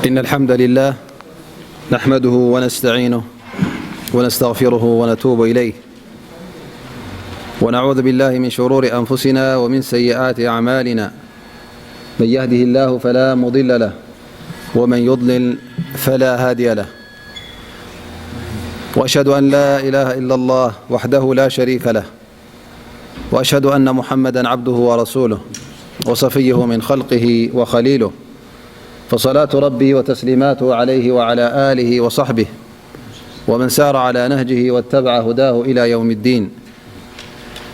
إن الحمد لله نحمده ونستعينه ونستغفره ونتوب إليه، ونعوذ بالله من شرور أنفسنا ومن سيئات أعمالنا. من يهده الله فلا مضل له، ومن يضلل فلا هادي له. وأشهد أن لا إله إلا الله وحده لا شريك له، وأشهد أن محمدا عبده ورسوله، وصفيه من خلقه وخليله، فصلاة ربي وتسليماته عليه وعلى آله وصحبه ومن سار على نهجه واتبع هداه إلى يوم الدين.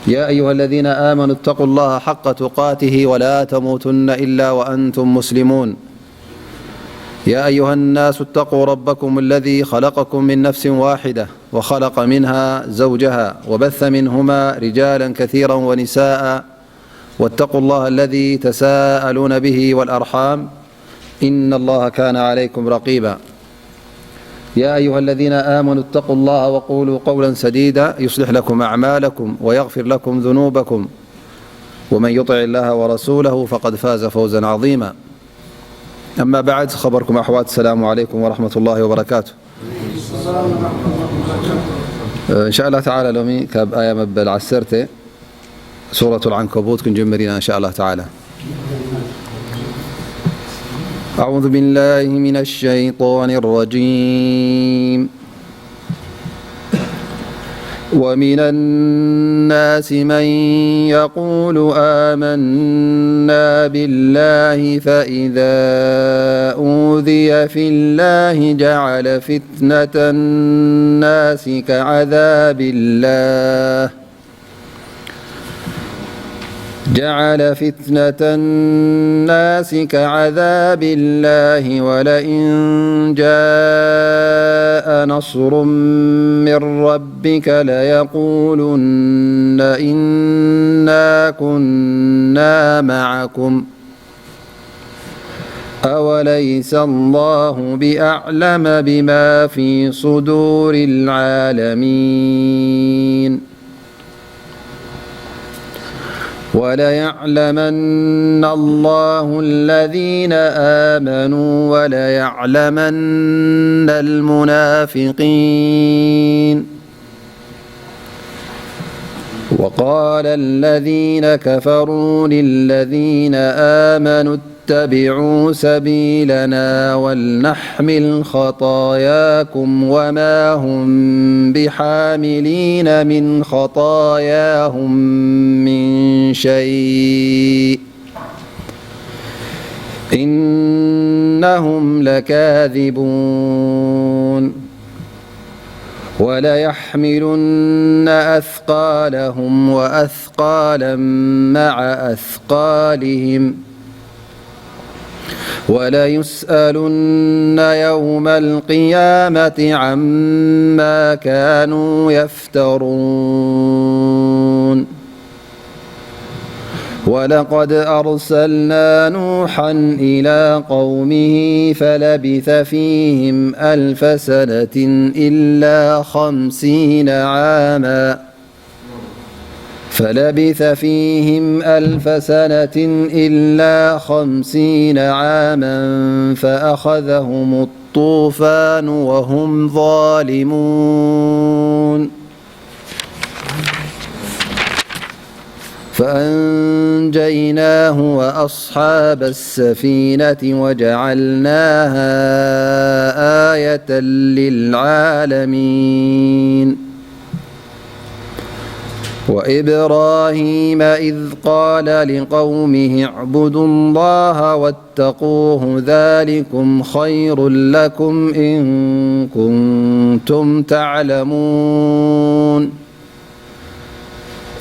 يا أيها الذين آمنوا اتقوا الله حق تقاته ولا تموتن إلا وأنتم مسلمون. يا أيها الناس اتقوا ربكم الذي خلقكم من نفس واحدة وخلق منها زوجها وبث منهما رجالا كثيرا ونساء، واتقوا الله الذي تساءلون به والأرحام، إن الله كان عليكم رقيبا. يا أيها الذين آمنوا اتقوا الله وقولوا قولا سديدا يصلح لكم أعمالكم ويغفر لكم ذنوبكم، ومن يطع الله ورسوله فقد فاز فوزا عظيما. أما بعد، خبركم أحوات، السلام عليكم ورحمة الله وبركاته. إن شاء الله تعالى لومي كاب آية مبل عسرته سورة العنكبوت كنجمرين إن شاء الله تعالى. أعوذ بالله من الشيطان الرجيم. ومن الناس من يقول آمنا بالله فإذا أوذي في الله جعل فتنة الناس كعذاب الله جعل فتنة الناس كعذاب الله ولئن جاء نصر من ربك ليقولن إنا كنا معكم أوليس الله بأعلم بما في صدور العالمين. وليعلمن الله الذين آمنوا وليعلمن المنافقين. وقال الذين كفروا للذين آمنوا اتبعوا سبيلنا ولنحمل خطاياكم وما هم بحاملين من خطاياهم من شيء إنهم لكاذبون. وليحملن أثقالهم وأثقالا مع أثقالهم وليسألن يوم القيامة عما كانوا يفترون. ولقد أرسلنا نوحا إلى قومه فلبث فيهم ألف سنة إلا خمسين عاما فلبث فيهم ألف سنة إلا خمسين عاما فأخذهم الطوفان وهم ظالمون. فأنجيناه وأصحاب السفينة وجعلناها آية للعالمين. وإبراهيم إذ قال لقومه اعبدوا الله واتقوه ذلكم خير لكم إن كنتم تعلمون.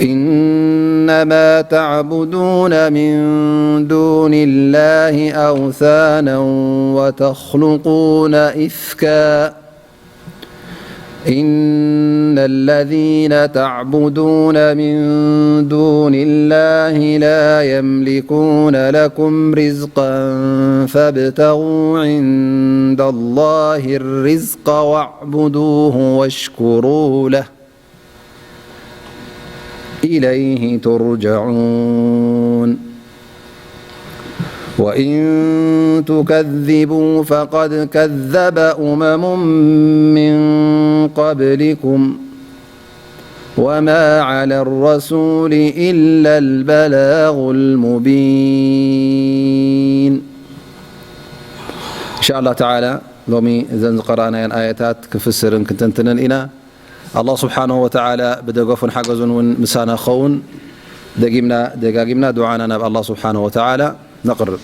إنما تعبدون من دون الله أوثانا وتخلقون إفكا إن الذين تعبدون من دون الله لا يملكون لكم رزقا فابتغوا عند الله الرزق واعبدوه واشكروا له إليه ترجعون. وإن تكذبوا فقد كذب أمم من قبلكم وما على الرسول إلا البلاغ المبين. إن شاء الله تعالى ሎሚ እዘን ዝቐራእናየን ኣያታት ክንፍስርን ክንተንትንን ኢና። ኣላህ ስብሓነሁ ወተዓላ ብደገፉን ሓገዙን እውን ምሳና ክኸውን ደጊምና ደጋጊምና ዱዓና ናብ ኣላህ ስብሓነሁ ወተዓላ ነቕርብ።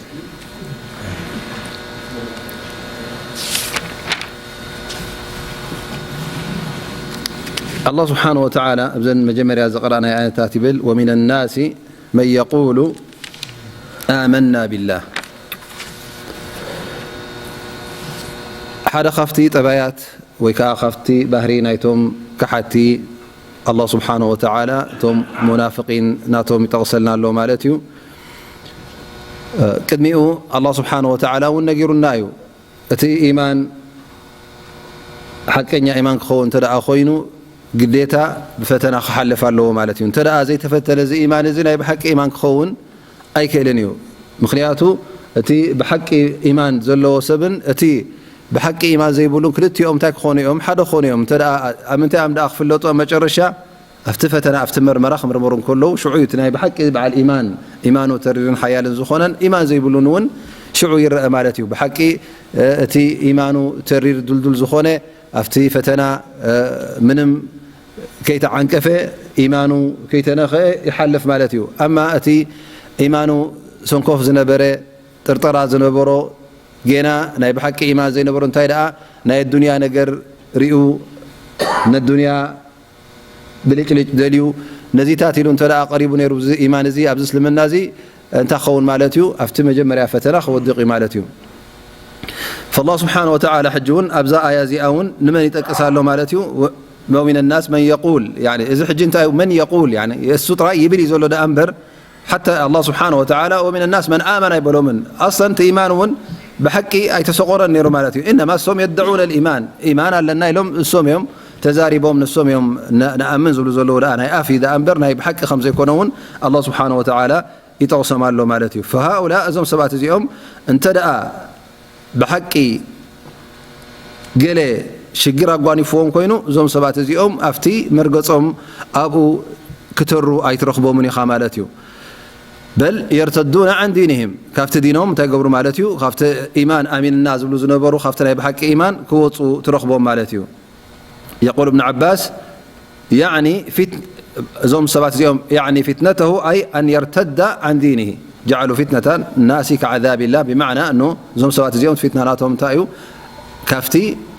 ኣላህ ስብሓነሁ ወተዓላ እብዘን መጀመርያ ዝቐራእናዮ ኣያታት ይብል፣ ወሚነ ናሲ መን የቁሉ ኣመና ቢላህ። ሓደ ካብቲ ጠባያት ወይ ከዓ ካብቲ ባህሪ ናይቶም ከሓቲ ኣላህ ስብሓነሁ ወተዓላ እቶም ሙናፍቂን ናቶም ይጠቕሰልና ኣሎ ማለት እዩ። ቅድሚኡ ኣላህ ስብሓነሁ ወተዓላ እውን ነጊሩና እዩ። እቲ ኢማን ሓቀኛ ኢማን ክኸውን እንተ ደኣ ኮይኑ ግዴታ ብፈተና ክሓልፍ ኣለዎ ማለት እዩ። እንተ ደኣ ዘይተፈተነ እዚ ኢማን እዚ ናይ ብሓቂ ኢማን ክኸውን ኣይክእልን እዩ። ምኽንያቱ እቲ ብሓቂ ኢማን ዘለዎ ሰብን እቲ ብሓቂ ኢማን ዘይብሉን ክልቲኦም እንታይ ክኾኑ እዮም? ሓደ ክኾኑ እዮም። እንተ ደኣ ኣብ ምንታይ እዮም ደኣ ክፍለጡ ኣብ መጨረሻ? ኣብቲ ፈተና ኣብቲ መርመራ ክምርመሩ እንከለዉ ሽዑ እዩ እቲ ናይ ብሓቂ በዓል ኢማን ኢማኑ ተሪርን ሓያልን ዝኾነን ኢማን ዘይብሉን እውን ሽዑ ይረአ ማለት እዩ። ብሓቂ እቲ ኢማኑ ተሪር ድልዱል ዝኾነ ኣብቲ ፈተና ምንም ከይተዓንቀፈ ኢማኑ ከይተነኸአ ይሓልፍ ማለት እዩ። ኣማ እቲ ኢማኑ ሰንኮፍ ዝነበረ ጥርጠራ ዝነበሮ ጌና ናይ ብሓቂ ኢማን ዘይነበሮ እንታይ ደኣ ናይ ኣዱንያ ነገር ሪኡ ነዱንያ ብልጭልጭ ደልዩ ነዚታት ኢሉ እንተ ደኣ ቀሪቡ ነይሩ እዚ ኢማን እዚ ኣብዚ እስልምና እዚ እንታይ ክኸውን ማለት እዩ? ኣብቲ መጀመርያ ፈተና ክወድቕ እዩ ማለት እዩ። ፈላህ ስብሓነ ወተዓላ ሕጂ እውን ኣብዛ ኣያ እዚኣ እውን ንመን ይጠቅስ ኣሎ ማለት እዩ? ወ-፣ ወሚነ ናስ መን የቁል፣ ያኒ እዚ ሕጂ እንታይ እዩ? መን የቁል፣ ያኒ እሱ ጥራይ ይብል እዩ ዘሎ ደኣ እምበር፣ ሓታ ኣላህ ስብሓነ ወተዓላ ወሚነ ናስ መን ኣመን ኣይበሎምን። ኣስለን እቲ ኢማን እውን ብሓቂ ኣይተሰቆረን ነይሩ ማለት እዩ። ኢነማ እሶም የድዑነ ልኢማን፣ ኢማን ኣለና ኢሎም እሶም እዮም ተዛሪቦም፣ ንሶም እዮም ነ-፣ ንኣምን ዝብሉ ዘለዉ ደኣ ናይ ኣፍ እዩ ደኣ እምበር ናይ ብሓቂ ከም ዘይኮነ እውን ኣላህ ስብሓነ ወተዓላ ይጠቕሶም ኣሎ ማለት እዩ። ፈሃኡላ፣ እዞም ሰባት እዚኦም እንተ ደኣ ብሓቂ ገለ ሽግር ኣጓኒፍዎም ኮይኑ፣ እዞም ሰባት እዚኦም ኣብቲ መርገጾም ኣብኡ ክተሩ ኣይትረኽቦምን ኢኻ ማለት እዩ። በል የርተዱነ ዓን ዲንህም፣ ካብቲ ዲኖም እንታይ ገብሩ ማለት እዩ? ካብቲ ኢማን ኣሚንና ዝብሉ ዝነበሩ፣ ካብቲ ናይ ብሓቂ ኢማን ክወጹ ትረኽቦም ማለት እዩ። የቁል እብን ዓባስ፣ ያዕኒ ፊት-፣ እዞም ሰባት እዚኦም፣ ያዕኒ ፊትነተሁ ኣይ ኣን የርተዳ ዓን ዲንሂ፣ ጀዓሉ ፊትነተ ናሲ ከዓዛቢላህ፣ ብማዕና እኖ እዞም ሰባት እዚኦም ፊትና ናቶም እንታይ እዩ? ካብቲ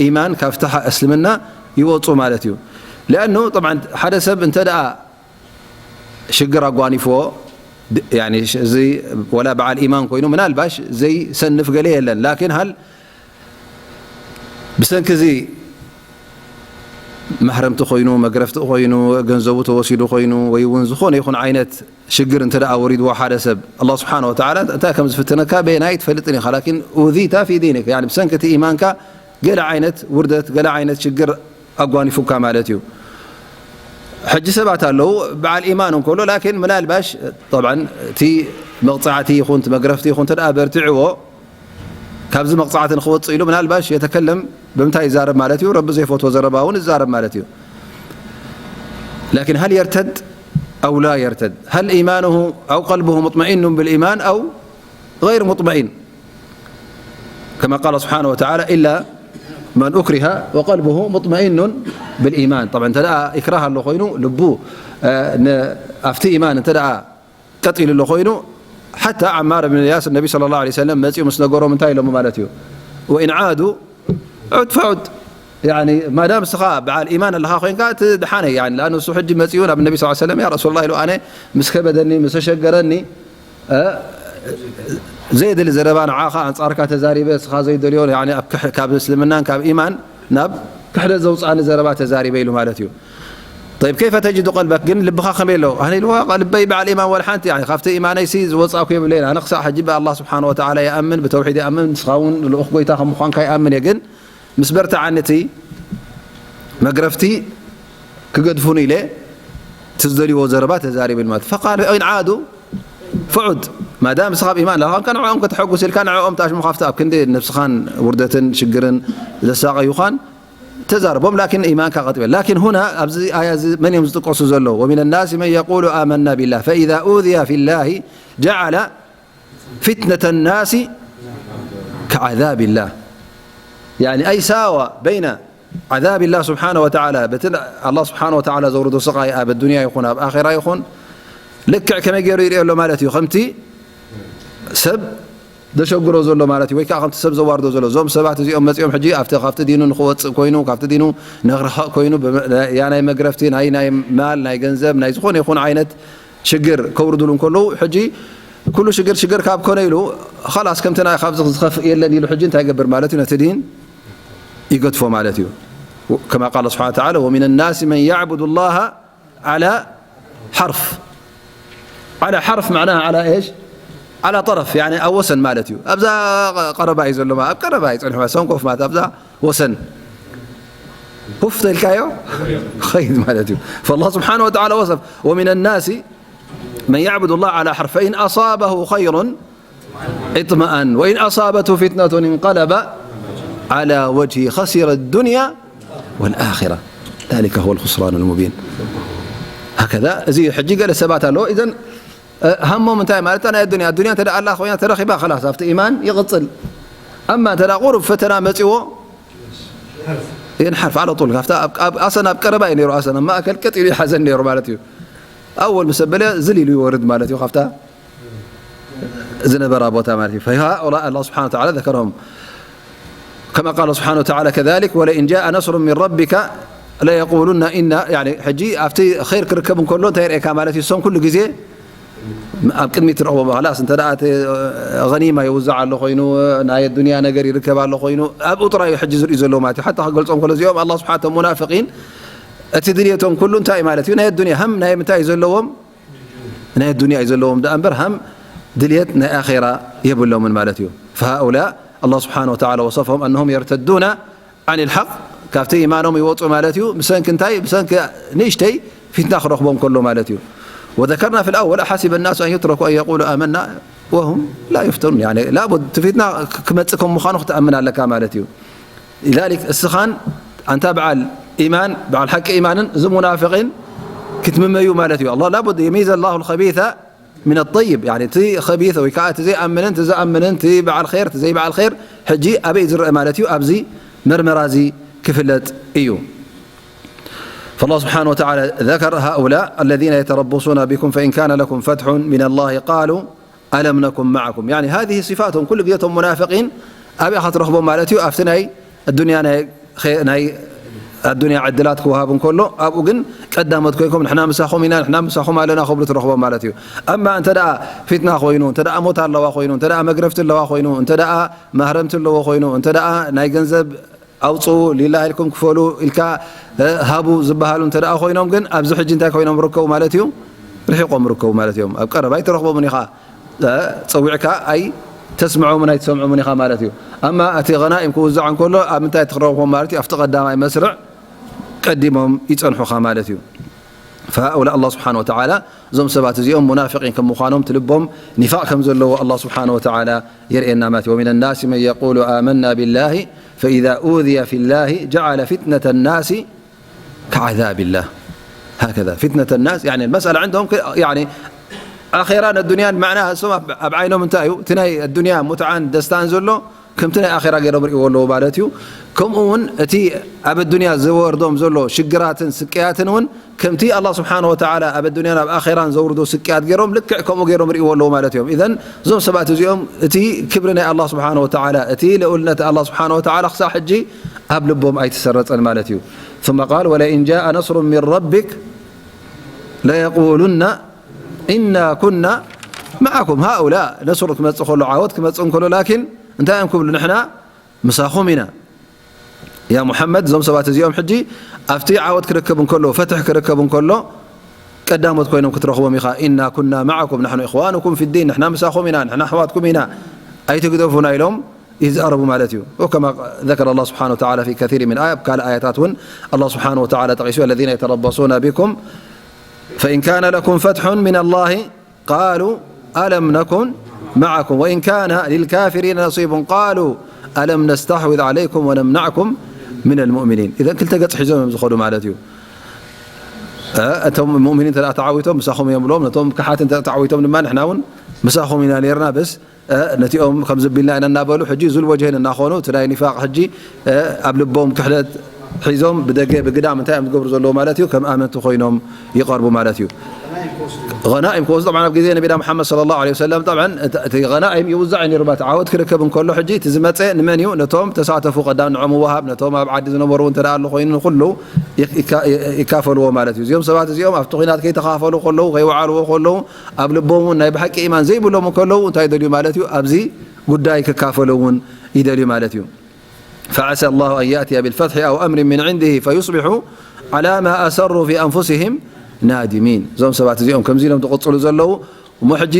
ኢማን፣ ካብቲ ሓ-፣ እስልምና ይወፁ ማለት እዩ። ሊኣኑ ጠብዓን ሓደ ሰብ እንተ ደኣ ሽግር ኣጓኒፍዎ፣ ድ-፣ ያኒ ሽ-፣ እዚ ወላ በዓል ኢማን ኮይኑ ምናልባሽ ዘይሰንፍ ገለ የለን። ላኪን ሃል ብሰንኪ እዚ ማሕረምቲ ኮይኑ፣ መግረፍቲ ኮይኑ፣ ገንዘቡ ተወሲዱ ኮይኑ፣ ወይ እውን ዝኾነ ይኹን ዓይነት ሽግር እንተ ደኣ ወሪድዎ ሓደ ሰብ፣ ኣላህ ስብሓነ ወተዓላ እንታይ ከም ዝፍትነካ በየናይ ኣይትፈልጥን ኢኻ። ላኪን ኡዚታ ፊ ዲኒክ፣ ያኒ ብሰንኪ እቲ ኢማንካ ገለ ዓይነት ውርደት፣ ገለ ዓይነት ሽግር ኣጓኒፉካ ማለት እዩ። ሕጂ ሰባት ኣለዉ፣ በዓል ኢማን እንከሎ፣ ላኪን ምናልባሽ፣ ጠብዓን፣ እቲ መቕጻዕቲ ይኹን፣ እቲ መግረፍቲ ይኹን፣ እንተ ደኣ በርቲዕዎ፣ ካብዚ መቕጻዕቲ ንኽወጽእ ኢሉ፣ ምናልባሽ የተከለም ብምንታይ ይዛረብ ማለት እዩ? ረቢ ዘይፈትዎ ዘረባ እውን ይዛረብ ማለት እዩ። ላኪን ሃል የርተድ ኣው ላ የርተድ? ሃል ኢማኑሁ ኣው ቀልቡሁ ሙጥመኢኑን ብልኢማን ኣው ገይር ሙጥመኢን? ከማ ቃለ ስብሓነ ወተዓላ፣ ኢላ መን ኡክሪሃ ወቀልቡሁ ሙጥመኢኑን ብልኢማን። ጠብዓ፣ እንተ ደኣ ኢክራህ ኣሎ ኮይኑ፣ ልቡ፣ እ፣ ን-፣ ኣብቲ ኢማን እንተ ደኣ ቀጥ ኢሉ ኣሎ ኮይኑ፣ ሓታ ዓማር ብን ያስር ነቢ ሰለላሁ ዐለይሂ ወሰለም መጺኡ ምስ ነገሮም እንታይ ኢሎሞ ማለት እዩ? ወኢን ዓዱ ዑድ ፈዑድ። ያኒ ማዳም እስኻ በዓል ኢማን ኣለኻ ኮይንካ፣ እቲ ደሓነ፣ ያኒ፣ ለኣኑ እሱ ሕጂ መጺኡ ናብ ነቢ ሰለላሁ ዐለይሂ ወሰለም፣ ያ ረሱሉላህ ኢሉ፣ ኣነ ምስ ከበደኒ፣ ምስ ተሸገረኒ፣ እ፣ ዘየድሊ ዘረባ ንዓኻ ኣንጻርካ ተዛሪበ፣ እስኻ ዘይደልዮ፣ ያኒ፣ ኣብ ክሕ-፣ ካብ እስልምናን ካብ ኢማን ናብ ክሕደት ዘውጽኣኒ ዘረባ ተዛሪበ ኢሉ ማለት እዩ። ጠይብ፣ ከይፈ ተጅዱ ቀልበክ፣ ግን ልብኻ ከመይ ኣሎ? ኣነ ኢልዋ፣ ልበይ በዓል ኢማን ወላ ሓንቲ፣ ያኒ፣ ካብቲ ኢማነይሲ ዝወጻእኩ የብለይን። ኣነ ክሳዕ ሕጂ ብኣላህ ስብሓነ ወተዓላ ይኣምን፣ ብተውሒድ ይኣምን፣ ንስኻ እውን ልኡኽ ጎይታ ከም ምዃንካ ይኣምን እየ። ግን ምስ በርትዓኒ እቲ መግረፍቲ ክገድፉኒ ኢለ እቲ ዝደልይዎ ዘረባ ተዛሪበ ኢሉ ማለት እዩ። ፈቃለ ኢን ዓዱ ፍዑድ፣ ማዳም ንስኻ ኣብ ኢማን ኣለኻ፣ ንዕኦም ከተሐጉስ ኢልካ ንዕኦም ተኣሽሙ ካብቲ ኣብ ክንዲ ነብስኻን ውርደትን ሽግርን ዘሳቐዩኻን ተዛረቦም። ላኪን ኢማንካ ቀጥ በል። ላኪን ሁና ኣብዚ ኣያ እዚ መን እዮም ዝጥቀሱ ዘለዉ? ومن الناس من يقول آمنا بالله فإذا أوذي في الله جعل فتنة الناس كعذاب الله. يعني أي ساوى بين عذاب الله سبحانه وتعالى፣ በቲ ኣላህ ስብሓነ ወተዓላ ዘውርዶ ስቓይ ኣብ ኣዱንያ ይኹን ኣብ ኣኼራ ይኹን ልክዕ ከመይ ገይሩ ይርእዮ ኣሎ ማለት እዩ? ከምቲ ሰብ ዘሸግሮ ዘሎ ማለት እዩ፣ ወይ ከዓ ከምቲ ሰብ ዘዋርዶ ዘሎ። እዞም ሰባት እዚኦም መፂኦም ሕጂ ኣብቲ ካብቲ ዲኑ ንክወፅእ ኮይኑ፣ ካብቲ ዲኑ ንክርሕቕ ኮይኑ፣ ብመ-፣ ያ ናይ መግረፍቲ፣ ናይ፣ ናይ ማል፣ ናይ ገንዘብ፣ ናይ ዝኾነ ይኹን ዓይነት ሽግር ከውርዱሉ እንከለዉ፣ ሕጂ ኩሉ ሽግር ሽግር ካብ ኮነ ኢሉ፣ ኸላስ ከምቲ ናይ ካብዚ ዝኸፍእ የለን ኢሉ፣ ሕጂ እንታይ ይገብር ማለት እዩ? ነቲ ዲን ይገድፎ ማለት እዩ። كما قال سبحانه وتعالى: ومن الناس من يعبد الله على حرف. على حرف معناها على إيش؟ على طرف، يعني ኣብ ወሰን ማለት እዩ። ኣብዛ ቀረባ እዩ ዘሎ፣ ኣብ ቀረባ እዩ ጸኒሑ፣ ሰንኮፍ ማለት ኣብዛ ወሰን። ሁፍ ተልካዮ ኸይድ ማለት እዩ። فالله سبحانه وتعالى وصف: ومن الناس من يعبد الله على حرف فإن أصابه خير اطمأن وإن أصابته فتنة انقلب على وجهه خسر الدنيا والآخرة ذلك هو الخسران المبين. هكذا እዚ ሕጂ ገለ ሰባት ኣለዎ። إذن ሃሞም እንታይ ማለት ናይ ኣዱንያ፣ ኣዱንያ እንተ ኣላ ኮይና ተረኺባ ኸላስ ኣብቲ ኢማን ይቕጽል። ኣማ እንተ ቁሩብ ፈተና መጺዎ ينحرف على طول። ካብታ ኣብ፣ ኣብ ኣሰን ኣብ ቀረባ እዩ ነይሩ፣ ኣሰን ኣብ ማእከል ቀጥ ኢሉ ይሓዘን ነይሩ ማለት እዩ። ኣወል ምስ ኣበለ ዝል ኢሉ ይወርድ ማለት እዩ ካብታ ዝነበራ ቦታ ማለት እዩ። فهؤلاء الله سبحانه وتعالى ذكرهم كما قال سبحانه وتعالى كذلك: ولئن جاء نصر من ربك ليقولن إنا، يعني ሕጂ ኣብቲ ኸይር ክርከብ እንከሎ እንታይ የርእየካ ማለት እዩ? እሶም ኩሉ ግዜ ኣብ ቅድሚት ትረኽቦም ኸላስ እንተ ደኣ እቲ ገኒማ ይውዛዕ ኣሎ ኮይኑ፣ ናይ ኣዱንያ ነገር ይርከብ ኣሎ ኮይኑ፣ ኣብኡ ጥራይ እዩ ሕጂ ዝርእዩ ዘለዉ ማለት እዩ። ሓታ ክገልጾም ከሎ እዚኦም ኣላህ ስብሓን፣ እቶም ሙናፍቂን እቲ ድልየቶም ኩሉ እንታይ እዩ ማለት እዩ? ናይ ኣዱንያ ሃም ናይ ምንታይ እዩ ዘለዎም? ናይ ኣዱንያ እዩ ዘለዎም ደኣ እምበር ሃም ድልየት ናይ ኣኼራ የብሎምን ማለት እዩ። فهؤلاء الله سبحانه وتعالى وصفهم أنهم يرتدون عن الحق، ካብቲ ኢማኖም ይወፁ ማለት እዩ። ብሰንኪ እንታይ? ብሰንኪ ንእሽተይ ፊትና ክረኽቦም ከሎ ማለት እዩ። وذكرنا في الأول: أحسب الناس أن يتركوا أن يقولوا آمنا وهم لا يفتنون. يعني ላቡድ እቲ ፊትና ክ-፣ ክመፅእ ከም ምዃኑ ክትኣምን ኣለካ ማለት እዩ። لذلك እስኻን ኣንታ በዓል ኢማን፣ በዓል ሓቂ ኢማንን እዚ ሙናፍቂን ክትምመዩ ማለት እዩ። ኣላህ ላቡድ يميز الله الخبيث من الطيب، يعني እቲ ኸቢث ወይ ከዓ እቲ ዘይኣምንን እቲ ዝኣምንን፣ እቲ በዓል ኸይር እቲ ዘይበዓል ኸይር ሕጂ ኣበይ ዝረአ ማለት እዩ? ኣብዚ መርመራ እዚ ክፍለጥ እዩ። فالله سبحانه وتعالى ذكر هؤلاء الذين يتربصون بكم فإن كان لكم فتح من الله قالوا ألم نكن معكم. يعني هذه صفاتهم، ኩሉ ግዜ እቶም ሙናፍቂን ኣብኣ ክትረኽቦም ማለት እዩ። ኣብቲ ናይ ኣዱንያ ናይ ኸ-፣ ናይ ኣዱንያ ዕድላት ክወሃብ እንከሎ ኣብኡ ግን ቀዳሞት ኮይንኩም ንሕና ምሳኹም ኢና፣ ንሕና ምሳኹም ኣለና ክብሉ ትረኽቦም ማለት እዩ። ኣማ እንተ ደኣ ፊትና ኮይኑ፣ እንተ ደኣ ሞት ኣለዋ ኮይኑ፣ እንተ ደኣ መግረፍቲ ኣለዋ ኮይኑ፣ እንተ ደኣ ማህረምቲ ኣለዎ ኮይኑ፣ እንተ ደኣ ናይ ገንዘብ ኣውፅኡ ሊላህ ኢልኩም ክፈሉ ኢልካ፣ እ፣ ሃቡ ዝበሃሉ እንተ ደኣ ኮይኖም ግን ኣብዚ ሕጂ እንታይ ኮይኖም ርከቡ ማለት እዩ? ርሒቆም ርከቡ ማለት እዮም። ኣብ ቀረባ ኣይትረኽቦምን ኢኻ። እ፣ ጸዊዕካ ኣይተስምዖምን ኣይትሰምዖምን ኢኻ ማለት እዩ። ኣማ እቲ ገናኢም ክውዛዕ እንከሎ ኣብ ምንታይ ትረኽቦም ማለት እዩ? ኣብቲ ቀዳማይ መስርዕ ቀዲሞም ይጸንሑኻ ማለት እዩ። فهؤلاء الله سبحانه وتعالى እዞም ሰባት እዚኦም ሙናፍቂን ከም ምዃኖም እቲ ልቦም ኒፋቕ ከም ዘለዎ ኣላህ ስብሓነ ወተዓላ የርእየና ማለት እዩ። ومن الناس من يقول آمنا بالله فإذا أوذي في الله جعل فتنة الناس كعذاب الله. هكذا فتنة الناس، يعني المسألة عندهم ك-، يعني ኣኼራን ኣዱንያን፣ ማዕና እሶም ኣብ፣ ኣብ ዓይኖም እንታይ እዩ? እቲ ናይ ኣዱንያ ሙትዓን ደስታን ዘሎ ከምቲ ናይ ኣኼራ ገይሮም ርእይዎ ኣለዉ ማለት እዩ። ከምኡ እውን እቲ ኣብ ኣዱንያ ዝወርዶም ዘሎ ሽግራትን ስቅያትን እውን ከምቲ ኣላህ ስብሓነ ወተዓላ ኣብ ኣዱንያን ኣብ ኣኼራን ዘውርዶ ስቅያት ገይሮም ልክዕ ከምኡ ገይሮም ርእይዎ ኣለዉ ማለት እዮም። ኢዘን እዞም ሰባት እዚኦም እቲ ክብሪ ናይ ኣላህ ስብሓነ ወተዓላ፣ እቲ ልኡልነት ኣላህ ስብሓነ ወተዓላ ክሳብ ሕጂ ኣብ ልቦም ኣይተሰረጸን ማለት እዩ። ثم قال: ولئن جاء نصر من ربك ليقولن إنا كنا معكم. هؤلاء ነስሩ ክመጽእ ከሎ፣ ዓወት ክመጽእ እንከሎ፣ ላኪን እንታይ እዮም ክብሉ? ንሕና ምሳኹም ኢና። ያ ሙሐመድ፣ እዞም ሰባት እዚኦም ሕጂ ኣብቲ ዓወት ክርከብ እንከሎ፣ ፈትሒ ክርከብ እንከሎ፣ ቀዳሞት ኮይኖም ክትረኽቦም ኢኻ። ኢና ኩና መዓኩም፣ ናሕኑ ኢኽዋኑኩም ፊዲን፣ ንሕና ምሳኹም ኢና፣ ንሕና ኣሕዋትኩም ኢና፣ ኣይትግደፉና ኢሎም ይዛረቡ ማለት እዩ። ወከማ ዘከረ ኣላህ ስብሓነሁ ወተዓላ ፊ ከሲር ሚን ኣያ፣ ኣብ ካልእ ኣያታት እውን ኣላህ ስብሓነሁ ወተዓላ ጠቒሱ፣ الذين يتربصون بكم فإن كان لكم فتح من الله قالوا ألم نكن معكم وإن كان للكافرين نصيب قالوا ألم نستحوذ عليكم ونمنعكم من المؤمنين. إذن ክልተ ገጽ ሒዞም እዮም ዝኸዱ ማለት እዩ። እ፣ እቶም ሙእሚኒን እንተ ደኣ ተዓዊቶም ምሳኹም እዮም ብሎም፣ ነቶም ክሓት እንተ ተዓዊቶም ድማ ንሕና እውን ምሳኹም ኢና ነርና፣ በስ፣ እ፣ ነቲኦም ከም ዝቢልና ኢና እናበሉ ሕጂ ዙል ወጅህን እናኾኑ እቲ ናይ ኒፋቅ ሕጂ፣ እ፣ ኣብ ልቦም ክሕደት ሒዞም ብደገ ብግዳም እንታይ እዮም ዝገብሩ ዘለዉ ማለት እዩ? ከም ኣመንቲ ኮይኖም ይቐርቡ ማለት እዩ። غنائم ክወስዱ طبعا ኣብ ግዜ ነቢና መሓመድ صلى الله عليه وسلم طبعا እቲ غنائم ይውዛዕ እዩ ነይሩ ማለት ዓወት ክርከብ እንከሎ ሕጂ እቲ ዝመፀ ንመን እዩ? ነቶም ተሳተፉ ቀዳም ንዖም ምውሃብ ነቶም ኣብ ዓዲ ዝነበሩ እውን እንተ ደኣ ኣሎ ኮይኑ ንኩሉ ይካ- ይካፈልዎ ማለት እዩ። እዚኦም ሰባት እዚኦም ኣብቲ ኲናት ከይተኻፈሉ ከለዉ ከይወዓልዎ ከለዉ ኣብ ልቦም እውን ናይ ብሓቂ ኢማን ዘይብሎም እንከለዉ እንታይ ይደልዩ ማለት እዩ? ኣብዚ ጉዳይ ክካፈሉ እውን ይደልዩ ማለት እዩ። فعسى الله أن يأتي بالفتح أو أمر من عنده فيصبحوا على ما أسروا في أنفسهم نادمين። እዞም ሰባት እዚኦም ከምዚ ኢሎም ዝቕጽሉ ዘለዉ እሞ ሕጂ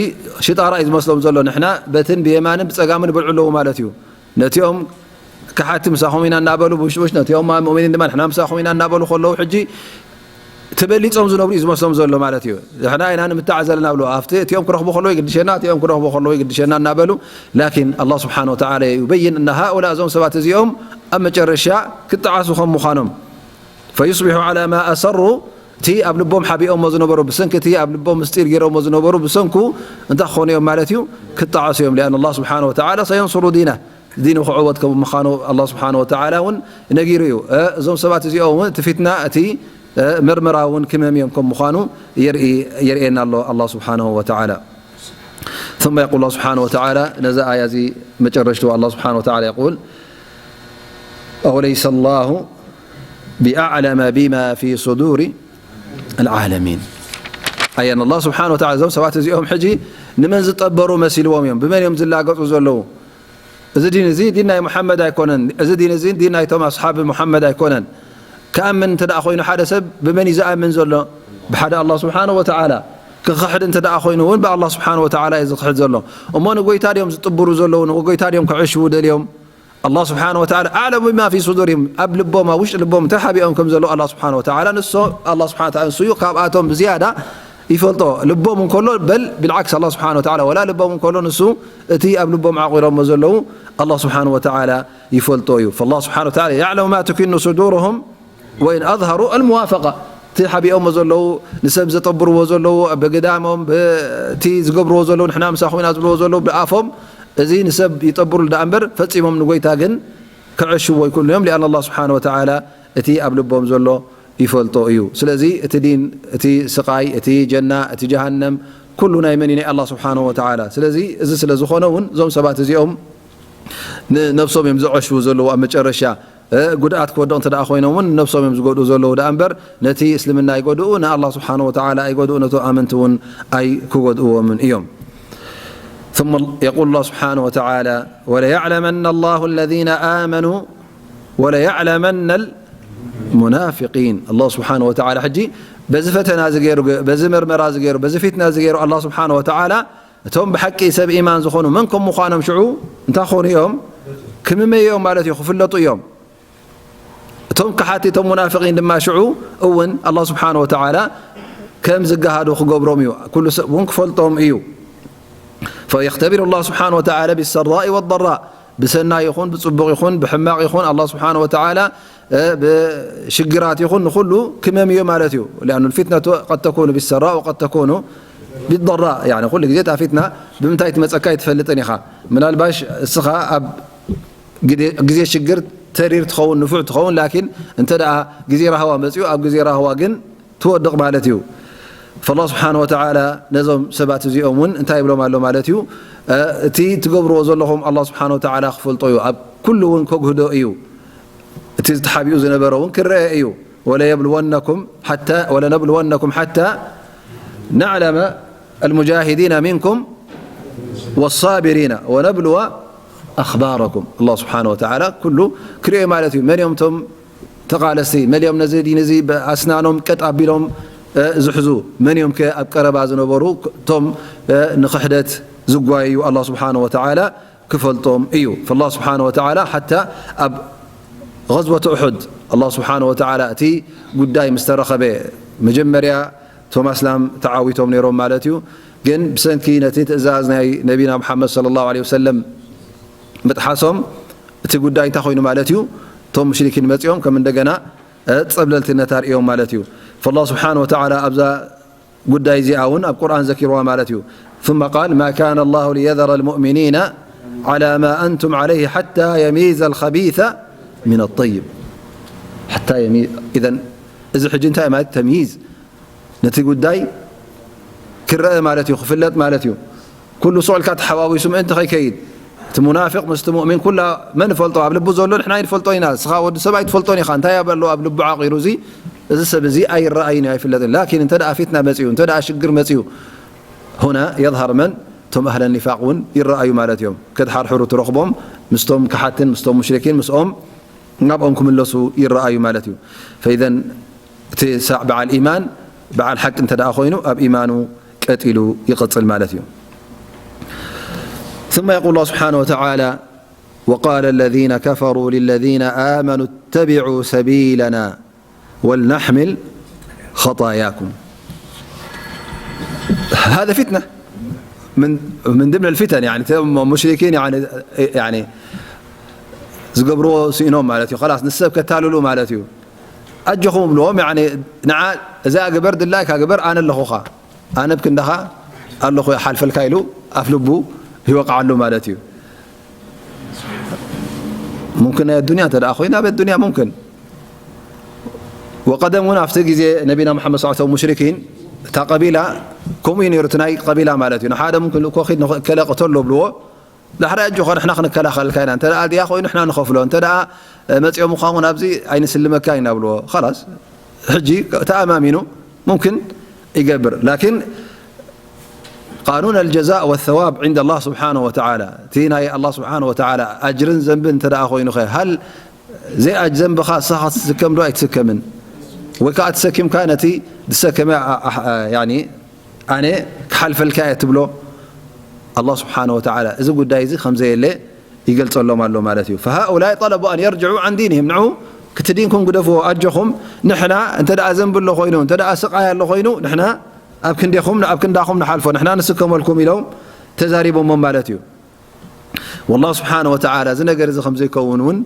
ሽጣራ እዩ ዝመስሎም ዘሎ። ንሕና በትን ብየማንን ብጸጋምን ይበልዑ ኣለዉ ማለት እዩ። ነቲኦም ከሓቲ ምሳኹም ኢና እናበሉ ብውሽጢ ውሽጢ ነቲኦም ሙእሚኒን ድማ ንሕና ምሳኹም ኢና እናበሉ ከለዉ ሕጂ ተበሊጾም ዝነብሩ እዩ ዝመስሎም ዘሎ ማለት እዩ። ንሕና ኢና ንምታዕ ዘለና ብሉ ኣብቲ እቲኦም ክረኽቡ ከለዉ ይግድሸና እቲኦም ክረኽቡ ከለዉ ይግድሸና እናበሉ ላኪን ኣላህ ስብሓን ወተዓላ ይበይን እና ሃኡላ እዞም ሰባት እዚኦም ኣብ መጨረሻ ክጠዓሱ ከም ምዃኖም ፈዩስቢሑ ዓላ ማ ኣሰሩ እቲ ኣብ ልቦም ሓቢኦሞ ዝነበሩ ብሰንኪ እቲ ኣብ ልቦም ምስጢር ገይሮሞ ዝነበሩ ብሰንኩ እንታይ ክኾኑ እዮም ማለት እዩ ክጠዓሱ እዮም ሊኣን ኣላህ ስብሓን ወተዓላ ሰየንሱሩ ዲና ዲኑ ክዕወት ከም ምዃኑ ኣላህ ስብሓን ወተዓላ እውን ነጊሩ እዩ። እ፣ እዞም ሰባት እዚኦም እውን እቲ ፊትና እቲ እ፣ መርመራ እውን ክመም እዮም ከም ምዃኑ የርኢ- የርእየና ኣሎ ኣላህ ስብሓንሁ ወተዓላ። ثم يقول الله سبحانه وتعالى ነዚ ኣያ እዚ መጨረሽቱ ኣላህ ስብሓን ወተዓላ يقول أوليس الله بأعلم بما في صدور العالمين ኣያን ኣላህ ስብሓን ወተዓላ እዞም ሰባት እዚኦም ሕጂ ንመን ዝጠበሩ መሲልዎም እዮም ብመን እዮም ዝላገጹ ዘለዉ እዚ ዲን እዚ ዲን ናይ ሙሓመድ ኣይኮነን። እዚ ዲን እዚ ዲን ናይቶም ኣስሓብ ሙሓመድ ኣይኮነን። ክኣምን እንተ ደኣ ኮይኑ ሓደ ሰብ ብመን እዩ ዝኣምን ዘሎ? ብሓደ ኣላህ ስብሓነሁ ወተዓላ። ክኽሕድ እንተ ደኣ ኮይኑ እውን ብኣላህ ስብሓነሁ ወተዓላ እዩ ዝኽሕድ ዘሎ። እሞ ንጎይታ ድዮም ዝጥብሩ ዘለዉ? ንጎይታ ድዮም ክዕሽዉ ደልዮም? ኣላህ ስብሓነሁ ወተዓላ ኣዕለሙ ቢማ ፊ ሱዱሪሂም፣ ኣብ ልቦም፣ ኣብ ውሽጢ ልቦም እንታይ ሓቢኦም ከም ዘለዉ ኣላህ ስብሓነሁ ወተዓላ ንሱ፣ ኣላህ ስብሓነሁ ወተዓላ ንሱ እዩ ካብኣቶም ብዝያዳ ይፈልጦ። ልቦም እንከሎ፣ በል ቢልዓክስ ኣላህ ስብሓነሁ ወተዓላ ወላ ልቦም እንከሎ ንሱ እቲ ኣብ ልቦም ዓቑሮሞ ዘለዉ ኣላህ ስብሓነሁ ወተዓላ ይፈልጦ እዩ። ፈላህ ስብሓነሁ ወተዓላ የዕለሙ ማ ቱኪኑ ሱዱሩሁም ወኢን ኣዝሀሩ ኣልሙዋፈቃ። እቲ ሓቢኦሞ ዘለዉ፣ ንሰብ ዘጠብርዎ ዘለዉ፣ ብግዳሞም፣ ብእቲ ዝገብርዎ ዘለዉ፣ ንሕና ምሳኹም ኢና ዝብልዎ ዘለዉ፣ ብኣፎም እዚ ንሰብ ይጠብሩሉ ደኣ እምበር ፈጺሞም ንጎይታ ግን ክዕሽዎ ኣይክእሉን እዮም። ሊኣን ኣላህ ስብሓነሁ ወተዓላ እቲ ኣብ ልቦም ዘሎ ይፈልጦ እዩ። ስለዚ እቲ ዲን፣ እቲ ስቓይ፣ እቲ ጀና፣ እቲ ጀሃነም፣ ኩሉ ናይ መን እዩ? ናይ ኣላህ ስብሓነሁ ወተዓላ። ስለዚ እዚ ስለ ዝኾነ እውን እዞም ሰባት እዚኦም ንነብሶም እዮም ዘዐሽዉ ዘለዉ። ኣብ መጨረሻ እ፣ ጉድኣት ክወድቕ እንተ ደኣ ኮይኖም እውን ንነብሶም እዮም ዝጎድኡ ዘለዉ ደኣ እምበር ነቲ እስልምና ኣይጎድኡ፣ ንኣላህ ስብሓነሁ ወተዓላ ኣይጎድኡ፣ ነቶም ኣመንቲ እውን ኣይክጎድእዎምን እዮም። ثم يقول الله سبحانه وتعالى وليعلمن الله الذين آمنوا وليعلمن المنافقين ኣላህ ስብሓነሁ ወተዓላ ሕጂ በዚ ፈተና እዚ ገይሩ በዚ መርመራ እዚ ገይሩ በዚ ፊትና እዚ ገይሩ ኣላህ ስብሓነሁ ወተዓላ እቶም ብሓቂ ሰብ ኢማን ዝኾኑ መን ከም ምዃኖም ሽዑ እንታይ ክኾኑ እዮም ክምመዩ እዮም ማለት እዩ ክፍለጡ እዮም እቶም ከሓቲ እቶም ሙናፍቂን ድማ ሽዑ እውን ኣላህ ስብሓነሁ ወተዓላ ከም ዝገሃዱ ክገብሮም እዩ ኩሉ ሰብ እውን ክፈልጦም እዩ فيختبر الله سبحانه وتعالى بالسراء والضراء ብሰናይ ይኹን ብፅቡቕ ይኹን ብሕማቕ ይኹን ኣላህ ስብሓነሁ ወተዓላ ብሽግራት ይኹን ንኹሉ ክመም እዩ ማለት እዩ لأن الفتنة قد تكون بالسراء وقد تكون بالضراء يعني ኩሉ ግዜ እታ ፊትና ብምንታይ ትመፀካ ኣይትፈልጥን ኢኻ ምናልባሽ እስኻ ኣብ ግዜ ሽግር ተሪር ትኸውን ንፉዕ ትኸውን ላኪን እንተ ደኣ ግዜ ራህዋ መፅኡ ኣብ ግዜ ራህዋ ግን ትወድቕ ማለት እዩ። ፈላህ ስብሓን ወተዓላ ነዞም ሰባት እዚኦም እውን እንታይ ይብሎም ኣሎ ማለት እዩ። እቲ ትገብርዎ ዘለኹም ኣላህ ስብሓን ወተዓላ ክፈልጦ እዩ። ኣብ ኩሉ እውን ከግህዶ እዩ። እቲ ዝተሓቢኡ ዝነበረ እውን ክረአ እዩ። ወለየብልወነኩም ሓታ ወለነብልወነኩም ሓታ ነዕለመ ኣልሙጃሂዲና ሚንኩም ወሳቢሪና ወነብልወ ኣኽባረኩም። ኣላህ ስብሓን ወተዓላ ኩሉ ክርእዮ ማለት እዩ። መን እዮም እቶም ተቓለስቲ መሊኦም ነዚ ዲን እዚ ብኣስናኖም ቀጥ ኣቢሎም ዝሕዙ መን እዮም ከ ኣብ ቀረባ ዝነበሩ እቶም ንኽሕደት ዝጓየዩ ኣላህ ስብሓነ ወተዓላ ክፈልጦም እዩ ፈላህ ስብሓነ ወተዓላ ሓታ ኣብ غزوة أحد ኣላህ ስብሓነ ወተዓላ እቲ ጉዳይ ምስ ተረኸበ መጀመርያ እቶም ኣስላም ተዓዊቶም ነይሮም ማለት እዩ ግን ብሰንኪ ነቲ ትእዛዝ ናይ ነቢና ሙሓመድ ሰለላሁ ዐለይሂ ወሰለም ምጥሓሶም እቲ ጉዳይ እንታይ ኮይኑ ማለት እዩ? እቶም ሙሽሪኪን መጺኦም ከም እንደገና ጸብለልትነት ኣርእዮም ማለት እዩ። ፈላህ ስብሓን ወተዓላ ኣብዛ ጉዳይ እዚኣ እውን ኣብ ቁርኣን ዘኪርዋ ማለት እዩ። ثم قال ما كان الله ليذر المؤمنين على ما أنتم عليه حتى يميز الخبيث من الطيب. ሓታ የሚ-፣ ኢዘን እዚ ሕጂ እንታይ ማለት ተምይዝ ነቲ ጉዳይ ክረአ ማለት እዩ፣ ክፍለጥ ማለት እዩ። ኩሉ ስቕ ኢልካ ተሓዋዊሱ ምእንቲ ከይከይድ፣ እቲ ሙናፊቕ ምስቲ ሙእሚን ኩላ መን ይፈልጦ? ኣብ ልቡ ዘሎ ንሕና ኣይንፈልጦን ኢና። ንስኻ ወዲ ሰብ ኣይትፈልጦን ኢኻ። እንታይ ኣብ ኣሎ ኣብ ልቡ ዓቒሩ እዚ፣ እዚ ሰብ እዚ ኣይረኣይን እዩ፣ ኣይፍለጥን። ላኪን እንተ ደኣ ፊትና መጺኡ፣ እንተ ደኣ ሽግር መጺኡ፣ ሁና የዝሃር መን? እቶም ኣህለ ኒፋቕ እውን ይረኣዩ ማለት እዮም። ከድሓርሕሩ ትረኽቦም ምስቶም ከሓትን ምስቶም ሙሽሪኪን ምስኦም ናብኦም ክምለሱ ይረኣዩ ማለት እዩ። ፈኢዘን እቲ ሳዕ በዓል ኢማን በዓል ሓቂ እንተ ደኣ ኮይኑ ኣብ ኢማኑ ቀጢሉ ይቕጽል ማለት እዩ። ثم يقول الله سبحانه وتعالى وقال الذين كفروا للذين آمنوا اتبعوا سبيلنا ولنحمل خطاياكم. هذا فتنة من من ضمن الفتن، يعني እቶም ሙሽሪኪን يعني يعني ዝገብርዎ ስኢኖም ማለት እዩ። خلاص ንሰብ ከታልሉ ማለት እዩ። ኣጆኹም እብልዎም፣ ያኒ ንዓ እዛ ግበር ድላይካ ግበር፣ ኣነ ኣለኹኻ፣ ኣነ ብክንዳኻ ኣለኹ፣ ይሓልፈልካ ኢሉ ኣፍ ልቡ ይወቕዓሉ ማለት እዩ። ሙምክን ናይ ኣዱንያ እንተ ደኣ ኮይና፣ ኣብ ኣዱንያ ሙምክን። ወቀደም እውን ኣብቲ ግዜ ነቢና መሓመድ ሰለላሁ ዐለይሂ ወሰለም ሙሽሪኪን፣ እታ ቀቢላ ከምኡ እዩ ነይሩ፣ እቲ ናይ ቀቢላ ማለት እዩ። ንሓደ ሙምክን ልእኮ ኺድ ንኸለ ቅተሎ ብልዎ፣ ዳሕራይ ኣጆኻ ንሕና ክንከላኸለልካ ኢና። እንተ ደኣ ድያ ኮይኑ ንሕና ንኸፍሎ። እንተ ደኣ መጺኦምኻ እውን ኣብዚ ኣይንስልመካ ኢና ብልዎ። ኸላስ፣ ሕጂ ተኣማሚኑ ሙምክን ይገብር። ላኪን ቃኑን ኣልጀዛእ ወሰዋብ ዒንደ ኣላህ ስብሓነሁ ወተዓላ፣ እቲ ናይ ኣላህ ስብሓነሁ ወተዓላ ኣጅርን ዘንብን እንተ ደኣ ኮይኑኸ፣ ሃል ዘይ ኣጅ ዘንብኻ ንስኻ ክትስከም ዶ ኣይትስከምን? ወይ ከኣ ተሰኪምካ ነቲ ዝሰከመ ኣ-፣ ኣ-፣ ኣ-፣ ያኒ ኣነ ክሓልፈልካ እየ ትብሎ? ኣላህ ስብሓነሁ ወተዓላ እዚ ጉዳይ እዚ ከም ዘየለ ይገልጸሎም ኣሎ ማለት እዩ። فهؤلاء طلبوا أن يرجعوا عن دينهم، ንዑ ክቲ ዲንኩም ግደፍዎ፣ ኣጆኹም፣ ንሕና እንተ ደኣ ዘንቢ ኣሎ ኮይኑ፣ እንተ ደኣ ስቓይ ኣሎ ኮይኑ፣ ንሕና ኣብ ክንዴኹም፣ ኣብ ክንዳኹም ንሓልፎ፣ ንሕና ንስከመልኩም ኢሎም ተዛሪቦሞም ማለት እዩ። ወላህ ስብሓነ ወተዓላ እዚ ነገር እዚ ከም ዘይከውን እውን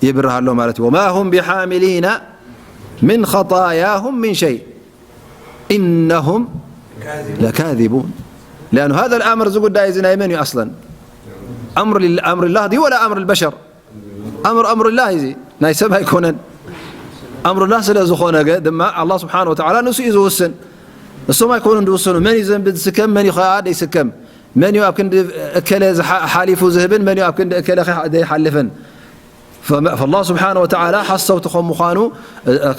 የብርሃሎ ማለት እዩ። وما هم بحاملين من خطاياهم من شيء إنهم لكاذبون. لأن هذا الأمر እዚ ጉዳይ እዚ ናይ መን እዩ ኣስለን؟ أمر لله، أمر الله ድዩ ولا أمر البشر؟ أمر، أمر الله እዚ ናይ ሰብ ኣይኮነን። أمر الله ስለ ዝኾነ ገ-፣ ድማ ኣላህ ስብሓነ ወተዓላ ንሱ እዩ ዝውስን። እሶም ኣይኮኑን ዝውስኑ። መን እዩ ዘንቢ ዝስከም፣ መን እዩ ኸዓ ዘይስከም? መን እዩ ኣብ ክንዲ እከለ ዝሓ-፣ ሓሊፉ ዝህብን መን እዩ ኣብ ክንዲ እከለ ኸ-፣ ዘይሓልፍን? ፈመ-፣ ፈላህ ስብሓነ ወተዓላ ሓሰውቲ ከም ምዃኑ፣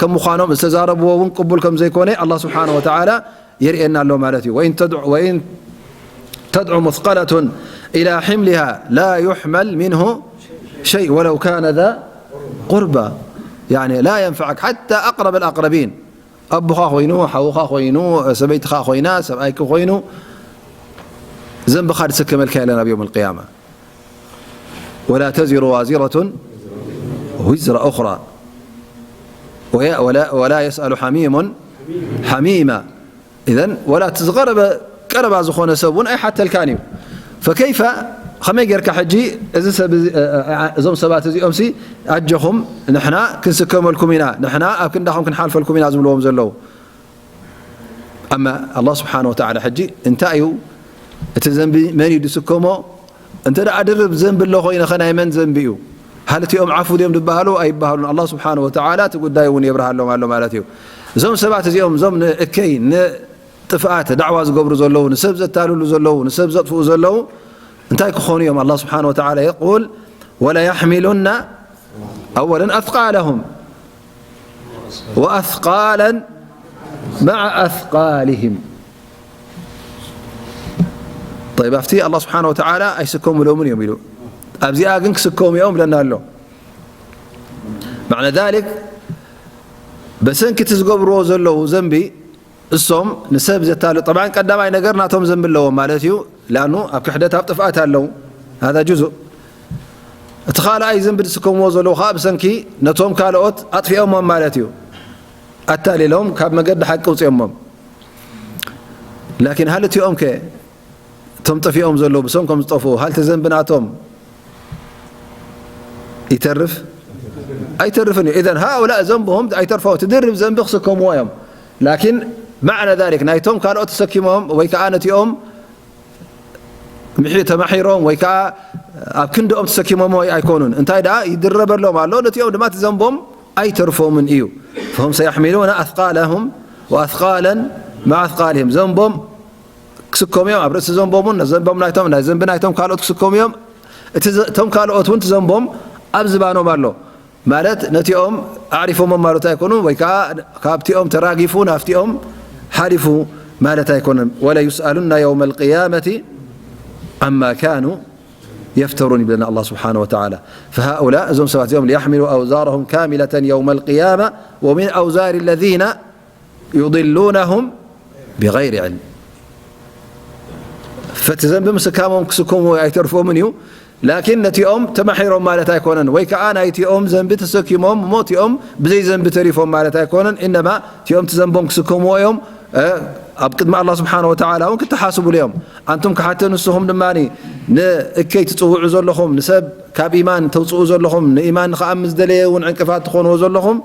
ከም ምዃኖም ዝተዛረብዎ እውን ቅቡል ከም ዘይኮነ ኣላህ ስብሓነ ወተዓላ የርእየና ኣሎ ማለት እዩ። ወኢን ተድዑ-፣ ወኢን ተድዑ ሙስቀለቱን ኢላ ሕምሊሃ ላ ዩሕመል ሚንሁ ሸይ ወለው ካነ ዛ ቁርባ። ያኒ ላ የንፈዐክ ሓታ ኣቅረብ ኣልኣቅረቢን። ኣቦኻ ኮይኑ፣ ሓውኻ ኮይኑ፣ ሰበይትኻ ኮይና፣ ሰብኣይኪ ኮይኑ፣ ዘንብኻ ድስከመልካ የለን ኣብ የውም ኣልቅያማ። ወላ ተዚሩ ዋዚረቱን ዊዝረ ኡኽራ። ወየ-፣ ወላ፣ ወላ የስኣሉ ሓሚሙን ሓሚማ። ኢዘን፣ ወላ እቲ ዝቐረበ ቀረባ ዝኾነ ሰብ እውን ኣይሓተልካን እዩ። ፈከይፈ፣ ኸመይ ጌርካ ሕጂ እዚ ሰብ እዚ፣ እ-፣ እ-፣ እ-፣ እዞም ሰባት እዚኦምሲ ኣጆኹም፣ ንሕና ክንስከመልኩም ኢና፣ ንሕና ኣብ ክንዳኹም ክንሓልፈልኩም ኢና ዝብልዎም ዘለዉ። ኣማ ኣላህ ስብሓነ ወተዓላ ሕጂ እንታይ እዩ እቲ ዘንቢ፣ መን እዩ ዝስከሞ? እንተ ደኣ ድርብ ዘንቢ ኣሎ ኮይነ ኸ ናይ መን ዘንቢ እዩ? ሃል እቲኦም ዓፉ ድዮም ዝበሃሉ? ኣይበሃሉን። ኣላህ ስብሓነ ወተዓላ እቲ ጉዳይ እውን የብርሃሎም ኣሎ ማለት እዩ። እዞም ሰባት እዚኦም፣ እዞም ንእከይ፣ ንጥፍኣት ዳዕዋ ዝገብሩ ዘለዉ፣ ንሰብ ዘታልሉ ዘለዉ፣ ንሰብ ዘጥፍኡ ዘለዉ እንታይ ክኾኑ እዮም? ኣላህ ስብሓነ ወተዓላ የቁል፣ ወለየሕሚሉና ኣወለን ኣስቃለሁም ወኣስቃለን መዓ ኣስቃሊሂም። ጠይብ፣ ኣብቲ ኣላህ ስብሓነ ወተዓላ ኣይስከሙሎምን እዮም ኢሉ፣ ኣብዚኣ ግን ክስከሙ እዮም ኢለና ኣሎ። ማዕነ ዛሊክ፣ በሰንኪ እቲ ዝገብርዎ ዘለዉ ዘንቢ፣ እሶም ንሰብ ዘታሉ፣ ጠብዓን ቀዳማይ ነገር ናቶም ዘንቢ ኣለዎም ማለት እዩ። ላኑ ኣብ ክሕደት ኣብ ጥፍኣት ኣለዉ። ሃዛ ጁዙእ። እቲ ካልኣይ ዘንቢ ዝስከምዎ ዘለዉ ኸዓ ብሰንኪ ነቶም ካልኦት ኣጥፊኦሞም ማለት እዩ። ኣታሊሎም ካብ መገዲ ሓቂ ውፅኦሞም። ላኪን ሃል እቲኦም ከ እቶም ጠፊኦም ዘለዉ ብሰንኮም ዝጠፍኡ ሃልቲ ዘንቢ ናቶም ይተርፍ? ኣይተርፍን እዩ። ኢዘን ሃኡላእ ዘንብሆም ኣይተርፎ፣ እቲ ድርብ ዘንቢ ክስከምዎ እዮም። ላኪን ማዕነ ዛሊክ ናይቶም ካልኦት ተሰኪሞም ወይ ከዓ ነቲኦም ምሒ-፣ ተማሒሮም ወይ ከዓ ኣብ ክንድኦም ተሰኪሞም ወይ ኣይኮኑን። እንታይ ደኣ ይድረበሎም ኣሎ፣ ነቲኦም ድማ እቲ ዘንቦም ኣይተርፎምን እዩ። فهم سيحملون أثقالهم وأثقالا مع أثقالهم። ዘንቦም ክስከሙ እዮም፣ ኣብ ርእሲ ዘንቦም እውን ዘንቦም ናይቶም፣ ናይ ዘንቢ ናይቶም ካልኦት ክስከሙ እዮም። እቲ ዘ-፣ እቶም ካልኦት እውን እቲ ዘንቦም ኣብ ዝባኖም ኣሎ። ማለት ነቲኦም ኣዕሪፎሞም ማለት ኣይኮኑን፣ ወይ ከዓ ካብቲኦም ተራጊፉ ናብቲኦም ሓሊፉ ማለት ኣይኮነን። وليسألن يوم القيامة عما كانوا يفترون ይብለና ኣላህ ስብሓነ ወተዓላ። فهؤلاء እዞም ሰባት እዚኦም ليحملوا أوزارهم كاملة يوم القيامة ومن أوزار الذين يضلونهم بغير علم። ፈቲ ዘንቢ ምስካሞም ክስከሙ ኣይተርፎምን እዩ። ላኪን ነቲኦም ተማሒሮም ማለት ኣይኮነን፣ ወይ ከዓ ናይቲኦም ዘንቢ ተሰኪሞም እሞ እቲኦም ብዘይ ዘንቢ ተሪፎም ማለት ኣይኮነን። ኢነማ እቲኦም እቲ ዘንቦም ክስከምዎ እዮም። እ፣ ኣብ ቅድሚ ኣላህ ስብሓነ ወተዓላ እውን ክተሓስብሉ እዮም። ኣንቱም ክሓተ ንስኹም ድማ ንእከይ ትጽውዑ ዘለኹም፣ ንሰብ ካብ ኢማን ተውጽኡ ዘለኹም፣ ንኢማን ንኽኣምን ዝደለየ እውን ዕንቅፋት ትኾንዎ ዘለኹም፣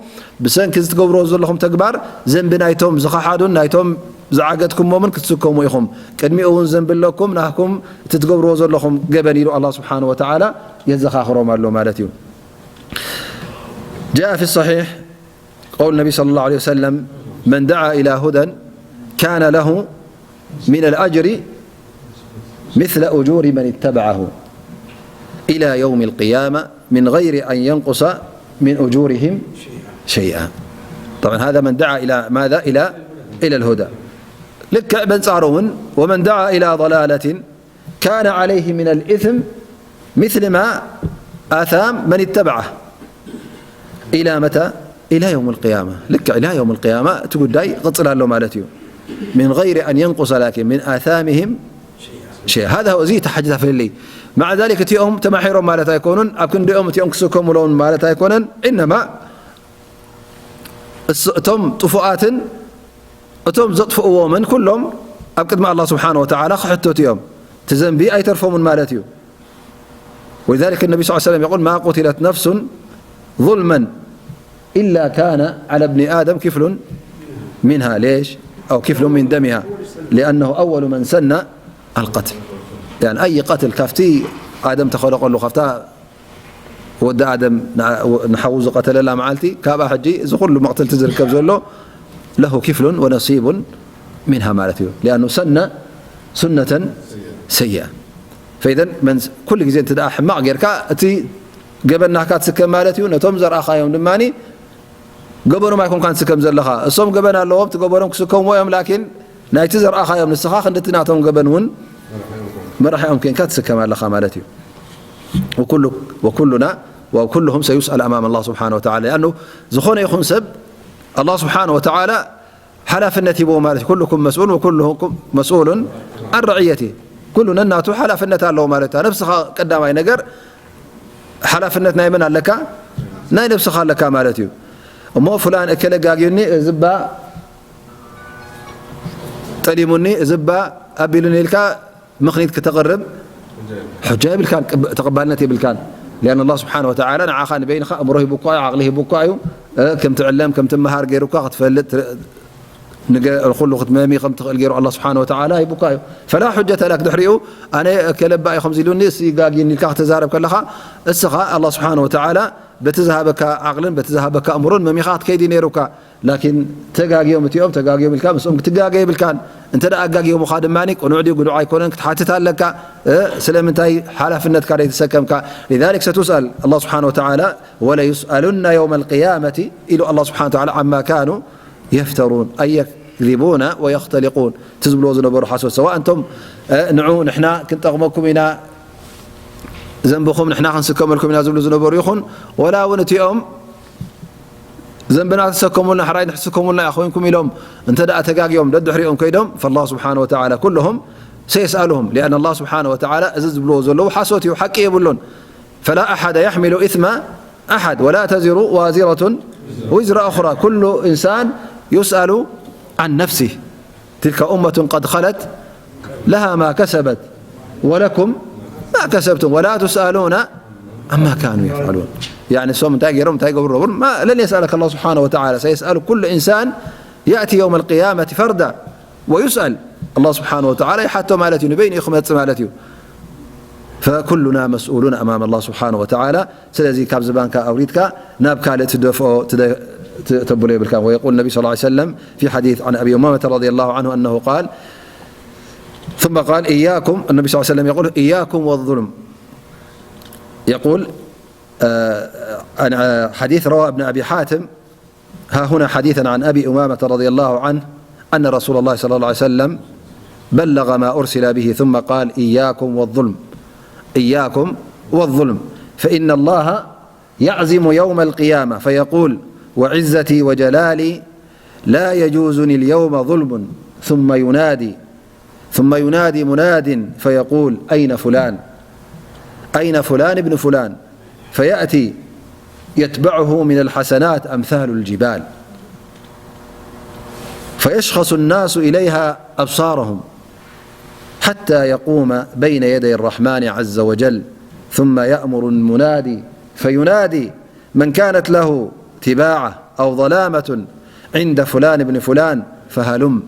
ብሰንኪ እዚ ትገብርዎ ዘለኹም ተግባር ዘንቢ ናይቶም ዝኸሓዱን ናይቶም ዝዓገትኩሞምን ክትስከሙ ኢኹም። ቅድሚኡ እውን ዘንቢ ኣለኩም፣ ናህኩም እቲ ትገብርዎ ዘለኹም ገበን ኢሉ ኣላህ ስብሓነ ወተዓላ የዘኻኽሮም ኣሎ ማለት እዩ። جاء في الصحيح قول النبي صلى الله عليه وسلم: من دعا إلى هدى كان له من الأجر مثل أجور من اتبعه إلى يوم القيامة من غير أن ينقص من أجورهم شيئا. طبعا هذا من دعا إلى ماذا؟ إلى، إلى الهدى. ልክዕ በንጻሩ እውን ومن دعا إلى ضلالة كان عليه من الإثم مثل ما آثام من اتبعه إلى متى؟ إلى يوم القيامة. ልክዕ إلى يوم القيامة እቲ ጉዳይ ይቕጽል ኣሎ ማለት እዩ። من غير أن ينقص لكن من آثامهم شيئا. هذا هو። እዚ ተሓጅታ ፍልልይ። مع ذلك እቲኦም ተማሒሮም ማለት ኣይኮኑን፣ ኣብ ክንዲኦም እቲኦም ክስከሙሎም ማለት ኣይኮነን። إنما እስ-፣ እቶም ጥፉኣትን እቶም ዘጥፍእዎምን ኩሎም ኣብ ቅድሚ ኣላህ ስብሓነ ወተዓላ ክሕተቱ እዮም። እቲ ዘንቢ ኣይተርፎምን ማለት እዩ። ولذلك النبي صلى الله عليه وسلم يقول: ما قتلت نفس ظلما إلا كان على ابن آدم كفل منها. ليش؟ أو كفل من دمها، لأنه أول من سن القتل. يعني أي قتل ካብቲ ኣደም ተኸለቀሉ ካብታ ወዲ ኣደም ንሓ-፣ ንሓዉ ዝቐተለላ መዓልቲ፣ ካብኣ ሕጂ እዚ ኩሉ መቕተልቲ ዝርከብ ዘሎ له كفل ونصيب منها ማለት እዩ። لأنه سن سنة سيئة. فإذا من س-، ኩሉ ግዜ እንተ ደኣ ሕማቕ ጌርካ፣ እቲ ገበን ናህካ ትስከም ማለት እዩ። ነቶም ዘርኣኻዮም ድማ ገበኖም ኣይኮንካን ትስከም ዘለኻ። እሶም ገበን ኣለዎም፣ እቲ ገበኖም ክስከምዎ እዮም። ላኪን ናይቲ ዘርኣኻዮም ንስኻ ክንድቲ ናቶም ገበን እውን መራሒኦም ኮንካ ትስከም ኣለኻ ማለት እዩ። وكل، وكلنا وكلهم سيسأل أمام الله سبحانه وتعالى. لأنه ዝኾነ ይኹን ሰብ ኣላህ ስብሓነ ወተዓላ ሓላፍነት ሂብዎ ማለት እዩ። كلكم مسؤول وكلكم مسؤول عن رعيته. ኩሉ ነናቱ ሓላፍነት ኣለዎ ማለት እዩ። ነብስኻ ቀዳማይ ነገር ሓላፍነት ናይ መን ኣለካ? ናይ ነብስኻ ኣለካ ማለት እዩ። እሞ ፍላን እከለ ጋግዩኒ፣ እዚ እባ ጠሊሙኒ፣ እዚ እባ ኣቢሉኒ ኢልካ ምኽኒት ክተቕርብ ሑጃ የብልካን፣ ቅብ-፣ ተቐባልነት የብልካን። لأن الله سبحانه وتعالى ንዓኻ ንበይንኻ እምሮ ሂቡኳ እዩ፣ ዓቕሊ ሂቡኳ እዩ። እ፣ ከም ትዕለም፣ ከም ትመሃር ገይሩካ ክትፈልጥ፣ ትር-፣ ንገ-፣ ኩሉ ክትመሚ ከም ትኽእል ገይሩ ኣላህ ስብሓነ ወተዓላ ሂቡካ እዩ። فلا حجة لك ድሕሪኡ ኣነ ከለባ እዩ ከምዚ ኢሉኒ፣ እሱ ይጋግዩኒ ኢልካ ክትዛረብ ከለኻ፣ እስኻ ኣላህ ስብሓነ ወተዓላ በቲ ዝሃበካ ዓቕልን በቲ ዝሃበካ እምሮን መሚኻ ክትከይድ እዩ ነይሩካ። ላኪን ተጋግዮም እቲኦም፣ ተጋግዮም ኢልካ ምስኦም ክትጋገ የብልካን። እንተ ደኣ ኣጋግዮምኻ ድማ ቅኑዕ ድዩ ግኑዕ ኣይኮነን ክትሓትት ኣለካ። እ፣ ስለምንታይ ሓላፍነትካ ዘይተሰከምካ? لذلك ستسأل الله سبحانه وتعالى وليسألن يوم القيامة ኢሉ ኣላህ ስብሓነ ወተዓላ عما كانوا يفترون أي يكذبون ويختلقون። እቲ ዝብልዎ ዝነበሩ ሓሶት፣ ሰዋእ እንቶም፣ እ፣ ንዑ ንሕና ክንጠቕመኩም ኢና፣ ዘንብኹም ንሕና ክንስከመልኩም ኢና ዝብሉ ዝነበሩ ይኹን፣ ወላ እውን እቲኦም ዘንብና ተሰከሙልና፣ ሕራይ ንሕስከሙልና ኢና ኮይንኩም ኢሎም እንተ ደኣ ተጋግዮም ደድሕሪኦም ከይዶም፣ فالله سبحانه وتعالى كلهم سيسألهم، لأن الله سبحانه وتعالى እዚ ዝብልዎ ዘለዉ ሓሶት እዩ፣ ሓቂ የብሉን። فلا أحد يحمل إثم أحد ولا تزر وازرة وزر أخرى، كل إنسان يسأل عن نفسه. تلك أمة قد خلت لها ما كسبت ولكم ما كسبتم ولا تسألون عما كانوا يفعلون. يعني እሶም እንታይ ገይሮም እንታይ ገብሩ ነበሩ؟ ما لن يسألك الله سبحانه وتعالى، سيسأل كل إنسان يأتي يوم القيامة فردا ويسأل. الله سبحانه وتعالى ይሓቶ ማለት እዩ፣ ንበይኑ እዩ ክመጽእ ማለት እዩ። فكلنا مسؤولون أمام الله سبحانه وتعالى. ስለዚ ካብ ዝባንካ ኣውሪድካ ናብ ካልእ ትደፍኦ፣ ትደ-፣ ት-፣ ተብሎ የብልካን። ويقول النبي صلى الله عليه وسلم في حديث عن أبي أمامة رضي الله عنه أنه قال، ثم قال: إياكم، النبي صلى الله عليه وسلم يقول: إياكم والظلم. يقول، آه، عن، آه، حديث رواه ابن أبي حاتم، ها هنا حديثا عن أبي أمامة رضي الله عنه أن رسول الله صلى الله عليه وسلم بلغ ما أرسل به ثم قال: إياكم والظلم، إياكم والظلم، فإن الله يعزم يوم القيامة فيقول: وعزتي وجلالي لا يجوزني اليوم ظلم، ثم ينادي، ثم ينادي مناد فيقول: أين فلان؟ أين فلان ابن فلان؟ فيأتي يتبعه من الحسنات أمثال الجبال، فيشخص الناس إليها أبصارهم، حتى يقوم بين يدي الرحمن عز وجل، ثم يأمر المنادي فينادي: من كانت له تباعة أو ظلامة عند فلان بن فلان فهلم،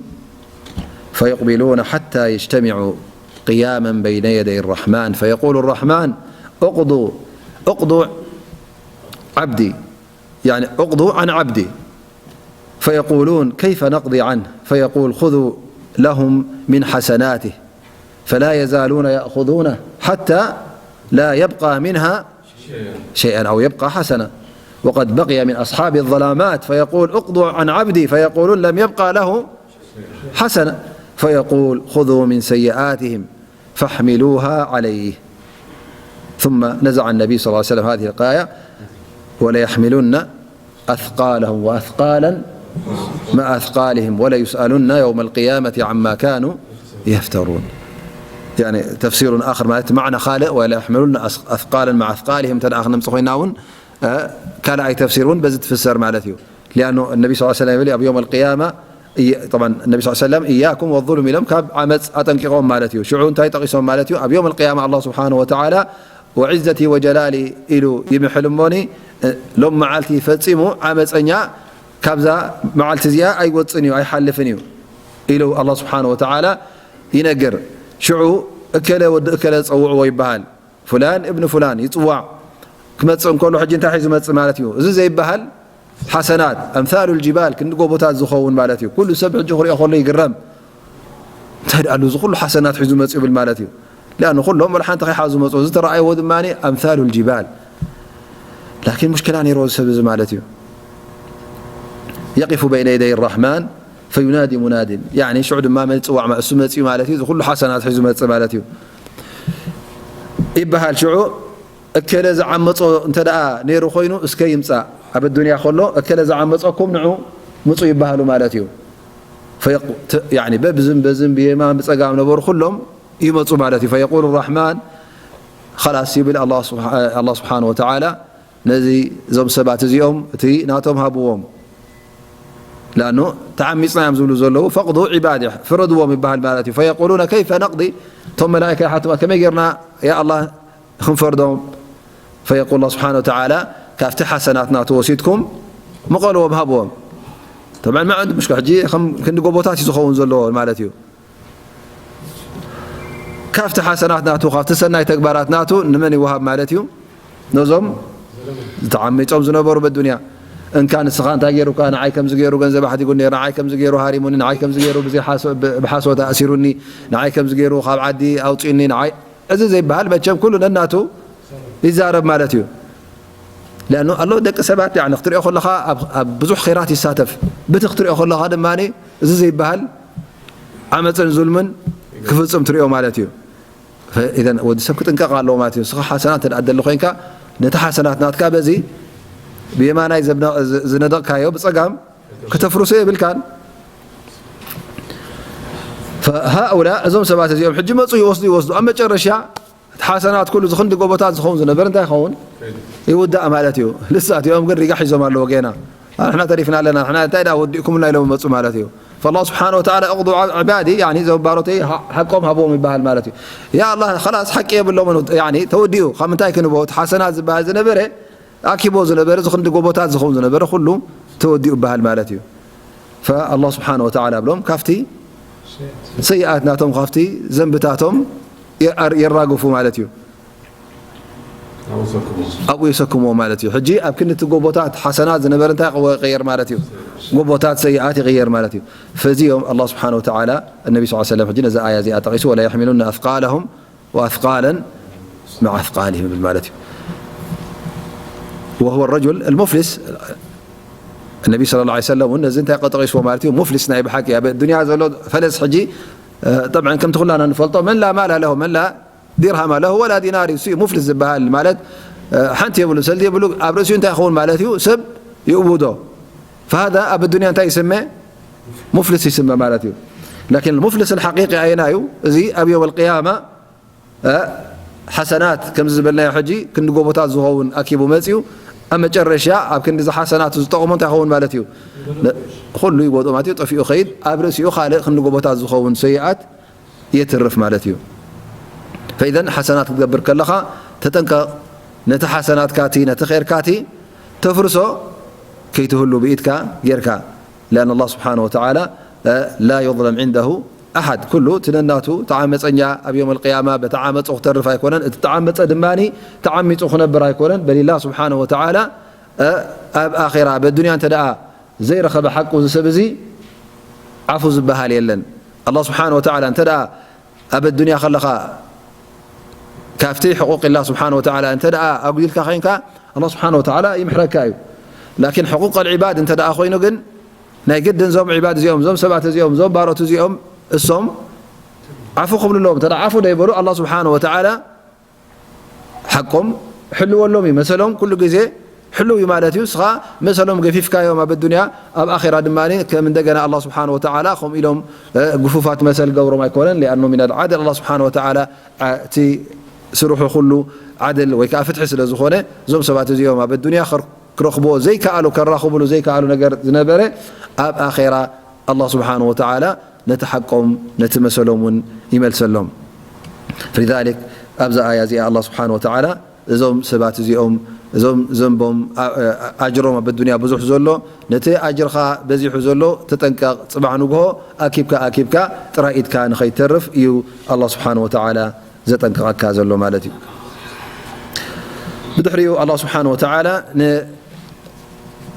فيقبلون حتى يجتمعوا قياما بين يدي الرحمن، فيقول الرحمن: اقضوا، اقضوا عبدي، يعني اقضوا عن عبدي. فيقولون: كيف نقضي عنه؟ فيقول: خذوا لهم من حسناته، فلا يزالون يأخذونه حتى لا يبقى منها شيئا أو يبقى حسنة، وقد بقي من أصحاب الظلامات، فيقول: اقضوا عن عبدي، فيقولون: لم يبقى له حسنة، فيقول: خذوا من سيئاتهم فاحملوها عليه. ثم نزع النبي صلى الله عليه وسلم هذه الآية: وليحملن أثقالهم وأثقالا مع أثقالهم وليسألن يوم القيامة عما كانوا يفترون. يعني تفسير آخر ማለት ማዕና ካልእ، وليحملن أثقالا مع أثقالهم እንተ ደኣ ክነምጽእ ኮይና እውን ካልኣይ ተፍሲር እውን በዚ ትፍሰር ማለት እዩ። لأنه النبي صلى الله عليه وسلم ይብል ኣብ يوم القيامة، طبعا النبي صلى الله عليه وسلم إياكم والظلم ኢሎም ካብ ዓመፅ ኣጠንቂቖም ማለት እዩ። ሽዑ እንታይ ጠቒሶም ማለት እዩ? ኣብ يوم القيامة الله سبحانه وتعالى وعزتي وجلالي ኢሉ ይምሕል እሞኒ ሎም መዓልቲ ፈጺሙ ዓመፀኛ ካብዛ መዓልቲ እዚኣ ኣይወፅን እዩ ኣይሓልፍን እዩ ኢሉ الله سبحانه وتعالى ይነግር። ሽዑ እከለ ወዲ እከለ ጸውዕዎ ይበሃል። ፍላን እብን ፍላን ይጽዋዕ። ክመጽእ እንከሎ ሕጂ እንታይ ሒዙ መጽእ ማለት እዩ? እዚ ዘይበሃል ሓሰናት፣ ኣምሳሉ ልጅባል፣ ክንዲ ጎቦታት ዝኸውን ማለት እዩ። ኩሉ ሰብ ሕጂ ክሪኦ ከሎ ይግረም። እንታይ ደኣ ኣሉ እዚ ኩሉ ሓሰናት ሒዙ መጽእ ይብል ማለት እዩ። ሊኣኑ ኩሎም ወላ ሓንቲ ከይሓዙ መጽኡ። እዚ ተረኣይዎ ድማ ኣምሳሉ ልጅባል። ላኪን ሙሽኪላ ነይርዎ እዚ ሰብ እዚ ማለት እዩ። የቂፉ በይነ የደይ ራሕማን ፈዩናዲ ሙናዲን። ያኒ ሽዑ ድማ መን ይጽዋዕ? እሱ መጽኡ ማለት እዩ። እዚ ኩሉ ሓሰናት ሒዙ መጽእ ማለት እዩ። ይበሃል ሽዑ እከለ ዝዓመጾ እንተ ደኣ ነይሩ ኮይኑ እስከ ይምጻእ። ኣብ ኣዱንያ ከሎ እከለ ዝዓመጸኩም ንዑ ምጹ ይበሃሉ ማለት እዩ። ፈየቁ-፣ ተ-፣ ያኒ በብዝም በዝም ብየማን ብጸጋም ነበሩ ኩሎም ይመጹ ማለት እዩ። ፈየቁሉ ራሕማን ኸላስ ይብል ኣላህ ስብሓ-፣ ኣላህ ስብሓን ወተዓላ ነዚ እዞም ሰባት እዚኦም እቲ ናቶም ሃብዎም። ለኣኑ ተዓሚጽና እዮም ዝብሉ ዘለዉ ፈቕዱ ዒባዲ ፍረድዎም ይበሃል ማለት እዩ። ፈየቁሉነ ከይፈ ነቕዲ፣ እቶም መላእካ ይሓትማ ከመይ ጌርና ያ ኣላህ ክንፈርዶም? ፈየቁል ኣላህ ስብሓን ወተዓላ ካብቲ ሓሰናት ናቱ ወሲድኩም ምቐልዎም ሃብዎም። ተብዐን መዐንት ምሽ ሕጂ ከም ክንዲ ጎቦታት እዩ ዝኸውን ዘለዎ ማለት እዩ። ካብቲ ሓሰናት ናቱ ካብቲ ሰናይ ተግባራት ናቱ ንመን ይወሃብ ማለት እዩ? ነዞም ዝተዓሚጾም ዝነበሩ በዱንያ። እንካ ንስኻ እንታይ ገይሩካ? ንዓይ ከምዚ ገይሩ ገንዘብ ኣሕዲጉኒ፣ ንዓይ ከምዚ ገይሩ ሃሪሙኒ፣ ንዓይ ከምዚ ገይሩ ብዘይ ሓሶ-፣ ብ-፣ ብሓሶት ኣእሲሩኒ፣ ንዓይ ከምዚ ገይሩ ካብ ዓዲ ኣውጺኡኒ፣ ንዓይ እዚ ዘይበሃል መቸም ኩሉ ነናቱ ይዛረብ ማለት እዩ። ለኣኑ ኣሎ ደቂ ሰባት ያኒ ክትሪኦ ከለኻ ኣብ፣ ኣብ ብዙሕ ኸይራት ይሳተፍ። ብቲ ክትሪኦ ከለኻ ድማ እዚ ዘይበሃል ዓመፅን ዙልምን ክፍፅም ትሪኦ ማለት እዩ። ኢዘን ወዲ ሰብ ክጥንቀቕ ኣለዎ ማለት እዩ። ንስኻ ሓሰናት እንተ ደኣ ደሊ ኮይንካ ነቲ ሓሰናት ናትካ በዚ ብየማናይ ዘብነ-፣ ዝ-፣ ዝነደቕካዮ ብፀጋም ከተፍርሶ የብልካን። ፈሃኡላ እዞም ሰባት እዚኦም ሕጂ መፁ ይወስዱ ይወስዱ ኣብ መጨረሻ እቲ ሓሰናት ኩሉ ዝኽንዲ ጎቦታት ዝኸውን ዝነበር እንታይ ይኸውን? ይውዳእ ማለት እዩ። ልሳት እዮም ግን ሪጋ ሒዞም ኣለዎ ጌና። ንሕና ተሪፍና ኣለና፣ ንሕና እንታይ ደኣ ወዲእኩምና ኢሎም መፁ ማለት እዩ። فالله سبحانه وتعالى اقضوا عبادي، يعني እዞም ባሮተይ ሓ-፣ ሓቆም ሃብዎም ይበሃል ማለት እዩ። ያ ኣላህ፣ ኸላስ ሓቂ የብሎምን፣ ያኒ ተወዲኡ። ካብ ምንታይ ክንቦ? እቲ ሓሰናት ዝበሃል ዝነበረ፣ ኣኪቦ ዝነበረ፣ ዝኽንዲ ጎቦታት ዝኸውን ዝነበረ ኩሉ ተወዲኡ ይበሃል ማለት እዩ። فالله سبحانه وتعالى ብሎም ካብቲ ሰይኣት ናቶም፣ ካብቲ ዘንብታቶም የር-፣ የራግፉ ማለት እዩ። ኣብኡ የሰክምዎ ማለት እዩ። ሕጂ ኣብ ክንዲ እቲ ጎቦታት ሓሰናት ዝነበረ እንታይ ይቕየር ማለት እዩ? ጎቦታት ሰይኣት ይቕየር ማለት እዩ። ፈዚኦም ኣላህ ስብሓነ ወተዓላ፣ እነቢ ስ ሰለም ሕጂ ነዛ ኣያ እዚኣ ጠቒሱ፣ "ወላ የሕሚሉና ኣስቃለሁም ወኣስቃለን መዓ ኣስቃሊሂም" ይብል ማለት እዩ። ወሁወ ረጁል ኣልሙፍሊስ፣ እነቢ ሰለላሁ ዐለይሂ ወሰለም እውን ነዚ እንታይ ጠቒስዎ ማለት እዩ? ሙፍሊስ ናይ ብሓቂ ኣብ ዱንያ ዘሎ ፈለስ ሕጂ፣ እ፣ ጠብዐን ከምቲ ኩላና ንፈልጦ፣ መን ላ ማላ ለሁ፣ መን ላ ዲርሃማ ለሁ ወላ ዲናር እዩ። እሱ እዩ ሙፍሊስ ዝበሃል ማለት፣ እ፣ ሓንቲ የብሉ፣ ሰልዲ የብሉ፣ ኣብ ርእሲኡ እንታይ ይኸውን ማለት እዩ? ሰብ ይእውዶ። ፈሃዛ ኣብ ዱንያ እንታይ ይስመ? ሙፍሊስ ይስመ ማለት እዩ። ላኪን ሙፍሊስ ሓቂቂ ኣየና እዩ? እዚ ኣብ የውም ኣልቅያማ፣ እ፣ ሓሰናት ከምዚ ዝበልናዮ ሕጂ ክንዲ ጎቦታት ዝኸውን ኣኪቡ መፅዩ፣ ኣብ መጨረሻ ኣብ ክንዲ እዚ ሓሰናቱ ዝጠቕሞ እንታይ ይኸውን ማለት እዩ? ነ-፣ ኩሉ ይጎድኦ ማለት እዩ፣ ጠፊኡ ኸይድ፣ ኣብ ርእሲኡ ካልእ ክንዲ ጎቦታት ዝኸውን ሰይኣት የትርፍ ማለት እዩ። ፈኢዘን ሓሰናት ክትገብር ከለኻ ተጠንቀቕ፣ ነቲ ሓሰናትካቲ፣ ነቲ ኸይርካቲ ተፍርሶ ከይትህሉ ብኢድካ ጌርካ። لأن الله سبحانه وتعالى لا يظلم عنده أحد. ኩሉ እቲ ነናቱ፣ እቲ ዓመፀኛ ኣብ የውም ኣልቅያማ በቲ ዓመፁ ክተርፍ ኣይኮነን፣ እቲ ተዓመፀ ድማ ተዓሚፁ ክነብር ኣይኮነን። በል ኣላህ ስብሓነ ወተዓላ ኣብ ኣኼራ፣ በዱንያ እንተ ደኣ ዘይረኸበ ሓቁ እዚ ሰብ እዚ ዓፉ ዝበሃል የለን። ኣላህ ስብሓነ ወተዓላ እንተ ደኣ ኣብ ኣዱንያ ከለኻ ካብቲ ሕቁቅ ኣላህ ስብሓነ ወተዓላ እንተ ደኣ ኣጉዲልካ ኮይንካ፣ ኣላህ ስብሓነ ወተዓላ ይምሕረካ እዩ። ላኪን ሕቁቅ ኣልዒባድ እንተ ደኣ ኮይኑ ግን፣ ናይ ግድን እዞም ዒባድ እዚኦም፣ እዞም ሰባት እዚኦም፣ እዞም ባሮት እዚኦም፣ እሶም ዓፉ ክብልሎም፣ እንተ ደኣ ዓፉ ደይበሉ፣ ኣላህ ስብሓነ ወተዓላ ሓቆም ሕልወሎም እዩ። መሰሎም ኩሉ ግዜ ሕሉው እዩ ማለት እዩ። እስኻ መሰሎም ገፊፍካዮም ኣብ ኣዱንያ፣ ኣብ ኣኼራ ድማ ከም እንደገና ኣላህ ስብሓነ ወተዓላ ከምኡ ኢሎም፣ እ፣ ግፉፋት መሰል ገብሮም ኣይኮነን። ሊኣኑ ሚነል ዓድል፣ ኣላህ ስብሓነ ወተዓላ፣ ዓ-፣ እቲ ስርሑ ኩሉ ዓድል ወይ ከዓ ፍትሒ ስለ ዝኾነ፣ እዞም ሰባት እዚኦም ኣብ ኣዱንያ ኸር-፣ ክረኽብዎ ዘይከኣሉ፣ ከራኽብሉ ዘይከኣሉ ነገር ዝነበረ፣ ኣብ ኣኼራ ኣላህ ስብሓነ ወተዓላ ነቲ ሓቆም፣ ነቲ መሰሎም እውን ይመልሰሎም። فلذلك ኣብዛ ኣያ እዚኣ ኣላህ ስብሓነ ወተዓላ እዞም ሰባት እዚኦም፣ እዞም ዘንቦም፣ ኣ-፣ ኣ-፣ ኣጅሮም ኣብ ኣዱንያ ብዙሕ ዘሎ፣ ነቲ ኣጅርኻ በዚሑ ዘሎ ተጠንቀቕ፣ ጽባሕ ንግሆ ኣኪብካ፣ ኣኪብካ ጥራይ ኢድካ ንኸይተርፍ እዩ ኣላህ ስብሓነ ወተዓላ ዘጠንቅቐካ ዘሎ ማለት እዩ። ብድሕሪኡ ኣላህ ስብሓነ ወተዓላ ን-፣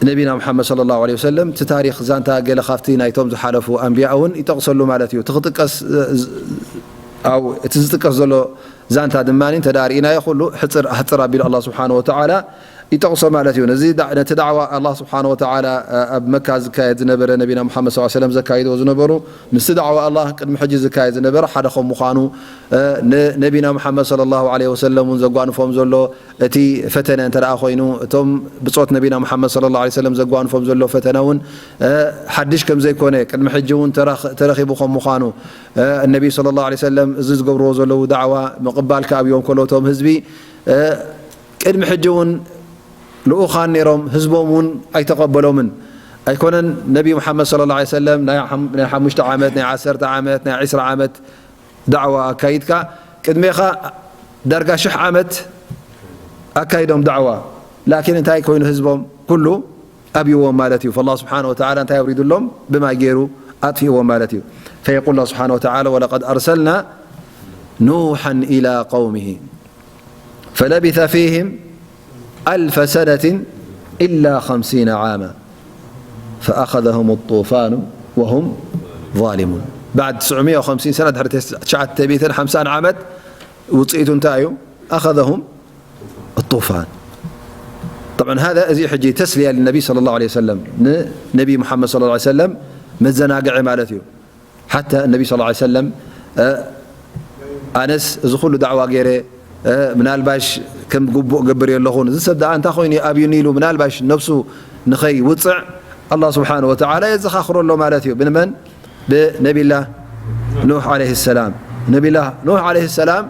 ነቢና ሙሓመድ ሰለላሁ ዐለይሂ ወሰለም እቲ ታሪኽ ዛንታ ገለ ካብቲ ናይቶም ዝሓለፉ ኣንብያ እውን ይጠቕሰሉ ማለት እዩ። እቲ ክጥቀስ፣ እ፣ ዝ-፣ ኣው-፣ እቲ ዝጥቀስ ዘሎ ዛንታ ድማ እንተ ደኣ ርኢናዮ ኩሉ ሕጽር ኣሕጽር ኣቢሉ ኣላህ ስብሓነ ወተዓላ ይጠቕሶ ማለት እዩ። ነዚ ዳ-፣ ነቲ ዳዕዋ ኣላህ ስብሓነ ወተዓላ፣ እ፣ ኣብ መካ ዝካየድ ዝነበረ፣ ነቢና ሙሓመድ ሰለላሁ ዐለይሂ ወሰለም ዘካይድዎ ዝነበሩ፣ ምስቲ ዳዕዋ ኣላህ ቅድሚ ሕጂ ዝካየድ ዝነበረ ሓደ ከም ምዃኑ፣ እ፣ ንነቢና ሙሓመድ ሰለላሁ ዐለይሂ ወሰለም እውን ዘጓንፎም ዘሎ እቲ ፈተነ እንተ ደኣ ኮይኑ፣ እቶም ብጾት ነቢና ሙሓመድ ሰለላሁ ዐለይሂ ወሰለም ዘጓንፎም ዘሎ ፈተነ እውን፣ እ፣ ሓድሽ ከም ዘይኮነ፣ ቅድሚ ሕጂ እውን ተረኽ-፣ ተረኺቡ ከም ምዃኑ፣ እ፣ ነቢ ሰለላሁ ዐለይሂ ወሰለም እዚ ዝገብርዎ ዘለዉ ዳዕዋ ምቕባል ክኣብዮም ከሎ እቶም ህዝቢ፣ እ፣ ቅድሚ ሕጂ እውን ልኡኻን ነይሮም፣ ህዝቦም እውን ኣይተቐበሎምን። ኣይኮነን ነቢ ሙሓመድ ሰለላሁ ዐለይሂ ወሰለም ናይ ሓም-፣ ናይ ሓሙሽተ ዓመት፣ ናይ ዓሰርተ ዓመት፣ ናይ ዕስራ ዓመት ዳዕዋ ኣካይድካ፣ ቅድሜኻ ዳርጋ ሽሕ ዓመት ኣካይዶም ዳዕዋ። ላኪን እንታይ ኮይኑ ህዝቦም ኩሉ ኣብይዎም ማለት እዩ። ፈላህ ስብሓነ ወተዓላ እንታይ ኣውሪዱሎም? ብማይ ገይሩ ኣጥፊእዎም ማለት እዩ። ፈየቁል ላህ ስብሓነ ወተዓላ፣ "ወለቀድ ኣርሰልና ኑሐን ኢላ ቀውሚሂ ፈለቢሰ ፊህም ኣልፈ ሰነትን ኢላ ኸምሲነ ዓማ ፈኣኸዘሁም ጡፋኑ ወሁም ዛሊሙን።" ባዕድ ትስዑ ሚእቲ ወኸምሲን ሰነ፣ ድሕሪ ትሽዓተ ሚእትን ሓምሳን ዓመት ውፅኢቱ እንታይ እዩ? ኣኸዘሁም ጡፋን። ጠብዓን ሃዛ፣ እዚ ሕጂ ተስልያ ልነቢ ሰለላሁ ዐለይሂ ወሰለም፣ ንነቢ ሙሓመድ ሰለላሁ ዐለይሂ ወሰለም መዘናግዒ ማለት እዩ። ሓታ ነቢ ሰለላሁ ዐለይሂ ወሰለም፣ እ፣ ኣነስ እዚ ኩሉ ዳዕዋ ገይረ፣ እ፣ ምናልባሽ ከም ግቡእ ገብር የለኹን፣ እዚ ሰብ ደኣ እንታይ ኮይኑ ኣብዩኒ ኢሉ ምናልባሽ ነብሱ ንኸይውፅዕ ኣላህ ስብሓነሁ ወተዓላ የዘኻኽሮ ኣሎ ማለት እዩ። ብንመን? ብነቢላህ ኑሕ ዓለይሂ ሰላም። ነቢላህ ኑሕ ዓለይሂ ሰላም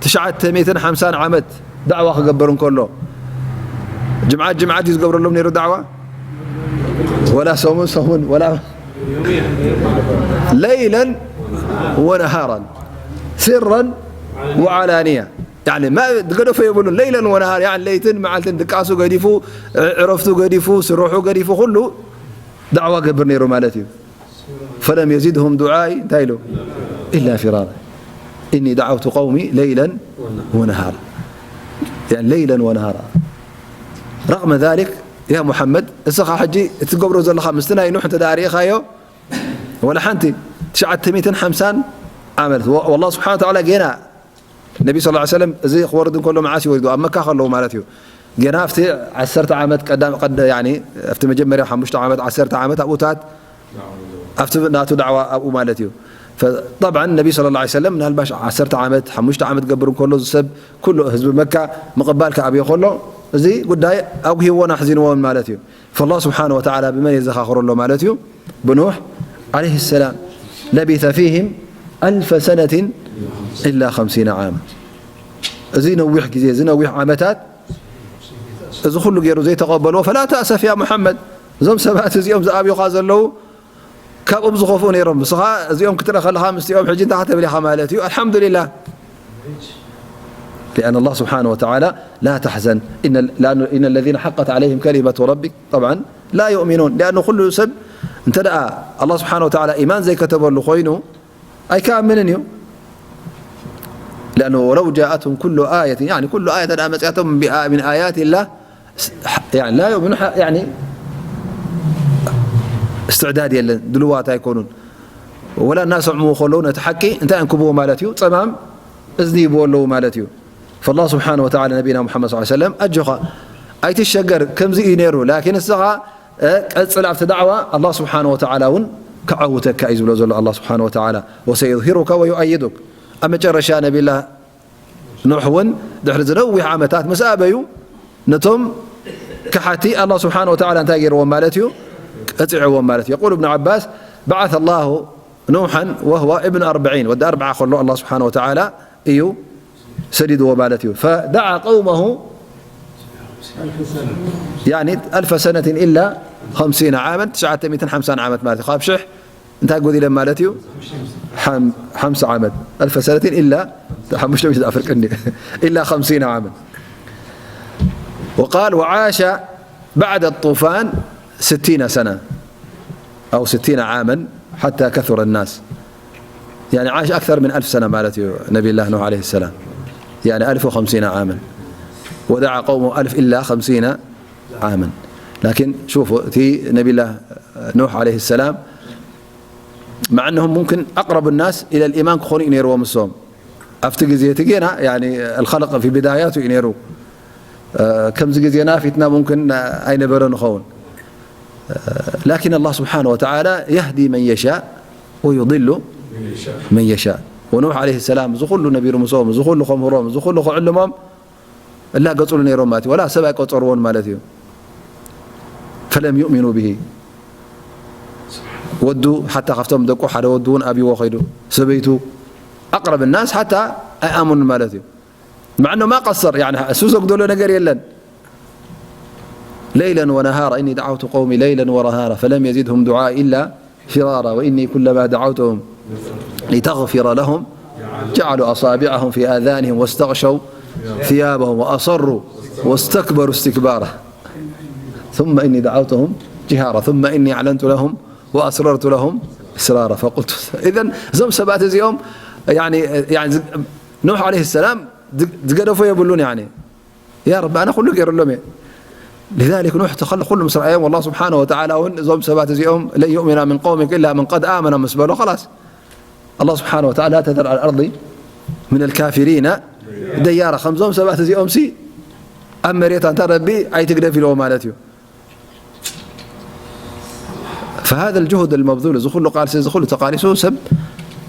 ትሽዓተ ሚእትን ሓምሳን ዓመት ዳዕዋ ክገብር እንከሎ፣ ጅምዓት ጅምዓት እዩ ዝገብረሎም ነይሩ ዳዕዋ? ወላ ሰሙን ሰሙን፣ ወላ ليلا ونهارا سرا وعلانية. يعني ما ዝገደፎ የብሉን። ليلا ونهارا، يعني ለይትን መዓልትን ድቃሱ ገዲፉ፣ ዕረፍቱ ገዲፉ፣ ስርሑ ገዲፉ፣ ኩሉ ዳዕዋ ገብር ነይሩ ማለት እዩ። فلم يزدهم دعائي እንታይ ኢሉ؟ إلا فرارا إني دعوت قومي ليلا ونهارا. يعني ليلا ونهارا. رغم ذلك يا محمد، እስኻ ሕጂ እትገብሮ ዘለኻ ምስቲ ናይ ኑሕ እንተ ደኣ ርኢኻዮ፣ ወላ ሓንቲ ትሽዓተ ሚእትን ሓምሳን ዓመት። ወ-፣ والله سبحانه وتعالى ጌና ነቢ صلى الله عليه وسلم እዚ ክወርድ እንከሎ መዓስ እዩ ወሪዱ? ኣብ መካ ከለዉ ማለት እዩ። ጌና ኣብቲ ዓሰርተ ዓመት ቀዳም-፣ ቀድ-፣ ያኒ ኣብቲ መጀመርያ ሓሙሽተ ዓመት፣ ዓሰርተ ዓመት ኣብኡታት ኣብቲ ናቱ ዳዕዋ ኣብኡ ማለት እዩ። ፈ-፣ ጠብዓን ነቢ صلى الله عليه وسلم ምናልባሽ ዓሰርተ ዓመት፣ ሓሙሽተ ዓመት ገብር እንከሎ፣ እዚ ሰብ ኩሉ ህዝቢ መካ ምቕባል ክኣብዮ ከሎ፣ እዚ ጉዳይ ኣጉሂዎን ኣሕዚንዎን ማለት እዩ። فالله سبحانه وتعالى ብመን የዘኻኽሮ ኣሎ ማለት እዩ? ብኑሕ عليه السلام. لبث فيهم ألف سنة إلا خمسين عاما. እዚ ነዊሕ ግዜ፣ እዚ ነዊሕ ዓመታት፣ እዚ ኩሉ ገይሩ ዘይተቐበልዎ፣ فلا تأسف يا محمد። እዞም ሰባት እዚኦም ዝኣብዩኻ ዘለዉ ካብኦም ዝኸፍኡ ነይሮም። ንስኻ እዚኦም ክትርኢ ከለኻ ምስቲኦም ሕጂ እንታይ ክትብል ኢኻ ማለት እዩ? الحمد لله. لأن الله سبحانه وتعالى، لا تحزن، إن، لأن، إن الذين حقت عليهم كلمة ربك، طبعا، لا يؤمنون. لأن ኩሉ ሰብ እንተ ደኣ الله سبحانه وتعالى ኢማን ዘይከተበሉ ኮይኑ ኣይከኣምንን እዩ። لأنه ولو جاءتهم كل آية، يعني ኩሉ ኣያ እንተ ደኣ መጺኣቶም ብ-، من آيات الله يعني لا يؤمنون، يعني استعداد የለን፣ ድልዋት ኣይኮኑን። ወላ እናሰምዕዎ ከለዉ ነቲ ሓቂ እንታይ እዮም ክብዎ ማለት እዩ? ጸማም እዝኒ ይብዎ ኣለዉ ማለት እዩ። فالله سبحانه وتعالى ነቢና ሙሓመድ صلى الله عليه وسلم ኣጆኻ ኣይትሸገር፣ ከምዚ እዩ ነይሩ። ላኪን እስኻ፣ እ፣ ቀጽል ኣብቲ ዳዕዋ፣ ኣላህ ስብሓነ ወተዓላ እውን ክዓውተካ እዩ ዝብሎ ዘሎ ኣላህ ስብሓነ ወተዓላ። وسيظهرك ويؤيدك። ኣብ መጨረሻ ነቢላ ኖሕ እውን ድሕሪ ዝነዊሕ ዓመታት ምስ ኣበዩ፣ ነቶም ከሓቲ ኣላህ ስብሓነ ወተዓላ እንታይ ገይርዎም ማለት እዩ? ቀጺዕዎም ማለት እዩ። يقول ابن عباس: بعث الله نوحا وهو ابن أربعين، ወዲ ኣርብዓ ከሎ ኣላህ ስብሓነ ወተዓላ እዩ ሰዲድዎ ማለት እዩ። فدعا قومه يعني ألف سنة إلا خمسين عاما، ትሽዓተ ሚእትን ሓምሳን ዓመት ማለት እዩ። ካብ ሽሕ እንታይ ጎዲለን ማለት እዩ? ሓም-፣ ሓምሳ ዓመት። ألف سنة إلا ሓሙሽተ ሚእቲ ኣፍርቅኒ። إلا خمسين عاما. وقال: وعاش بعد الطوفان ستين سنة أو ستين عاما حتى كثر الناس. يعني عاش أكثر من ألف سنة ማለት እዩ ነቢላህ ኑሕ عليه السلام. يعني ألف وخمسين عاما. ودعا قومه ألف إلا خمسين عاما. لكن شوفوا، እቲ ነቢላህ ኑሕ عليه السلام، مع أنهم ممكن أقرب الناس إلى الإيمان ክኾኑ እዩ ነይርዎም እሶም። ኣብቲ ግዜ እቲ ጌና፣ يعني، الخلق في بداياته እዩ ነይሩ። እ፣ ከምዚ ግዜና ፊትና ممكن ኣይነበረን ይኸውን። እ፣ لكن الله سبحانه وتعالى يهدي من يشاء ويضل من يشاء. ونوح عليه السلام፣ እዚ ኩሉ ነቢሩ ምስኦም፣ እዚ ኩሉ ከምህሮም፣ እዚ ኩሉ ክዕልሞም፣ እላገጹሉ ነይሮም ማለት እዩ። ወላ ሰብ ኣይቆጸርዎን ማለት እዩ። فلم يؤمنوا به። ወዱ ሓታ ካብቶም ደቁ ሓደ ወዱ እውን ኣብይዎ ከይዱ፣ ሰበይቱ፣ أقرب الناس ሓታ ኣይኣመኑን ማለት እዩ። مع أنه ما قصر، يعني እሱ ዘጉደሎ ነገር የለን። ليلا ونهارا إني دعوت قومي ليلا ونهارا فلم يزدهم دعائي إلا فرارا وإني كلما دعوتهم لتغفر لهم جعلوا أصابعهم في آذانهم واستغشوا ثيابهم وأصروا واستكبروا استكبارا ثم إني دعوتهم جهارا ثم إني أعلنت لهم وأسررت لهم إسرارا فقلت. إذن እዞም ሰባት እዚኦም፣ يعني، يعني ኑሕ عليه السلام ዝገደፎ የብሉን፣ يعني يا رب، ኣነ ኩሉ ገይረሎም እየ። لذلك ኑሕ ተኸል-፣ ኩሉ ምስ ረኣዮም፣ والله سبحانه وتعالى እውን እዞም ሰባት እዚኦም لن يؤمن من قومك إلا من قد آمن ምስ በሎ፣ خلاص، الله سبحانه وتعالى لا تذر على الأرض من الكافرين ديارا። ከምዞም ሰባት እዚኦም ሲ ኣብ መሬት ኣንታ ረቢ ኣይትግደፍ ኢልዎ ማለት እዩ። فهذا الجهد المبذول، እዚ ኩሉ ቃልሲ፣ እዚ ኩሉ ተቃሊሱ ሰብ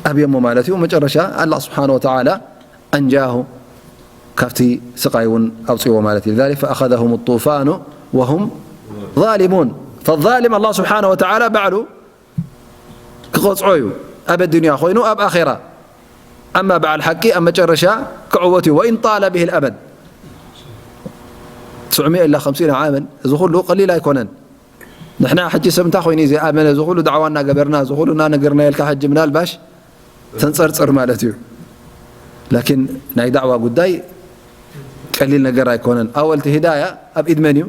ኣብየሞ ማለት እዩ። መጨረሻ ኣላህ ስብሓነ ወተዓላ أنجاه፣ ካብቲ ስቃይ እውን ኣውፅዎ ማለት እዩ። لذلك فأخذهم الطوفان وهم ظالمون. فالظالم ኣላህ ስብሓነ ወተዓላ ባዕሉ ክቐፅዖ እዩ፣ ኣብ ኣዱንያ ኮይኑ ኣብ ኣኼራ። ኣማ በዓል ሓቂ ኣብ መጨረሻ ክዕወት እዩ። وإن طال به الأمد، تسعمائة إلا خمسين عاما، እዚ ኩሉ ቀሊል ኣይኮነን። ንሕና ሕጂ ሰብ እንታይ ኮይኑ እዩ ዘይኣመነ? እዚ ኩሉ ዳዕዋ እናገበርና፣ እዚ ኩሉ እናነገርና የልካ፣ ሕጂ ምናልባሽ ተንጸርጽር ማለት እዩ። ላኪን ናይ ዳዕዋ ጉዳይ ቀሊል ነገር ኣይኮነን። ኣወልቲ ሂዳያ ኣብ ኢድ መን እዩ?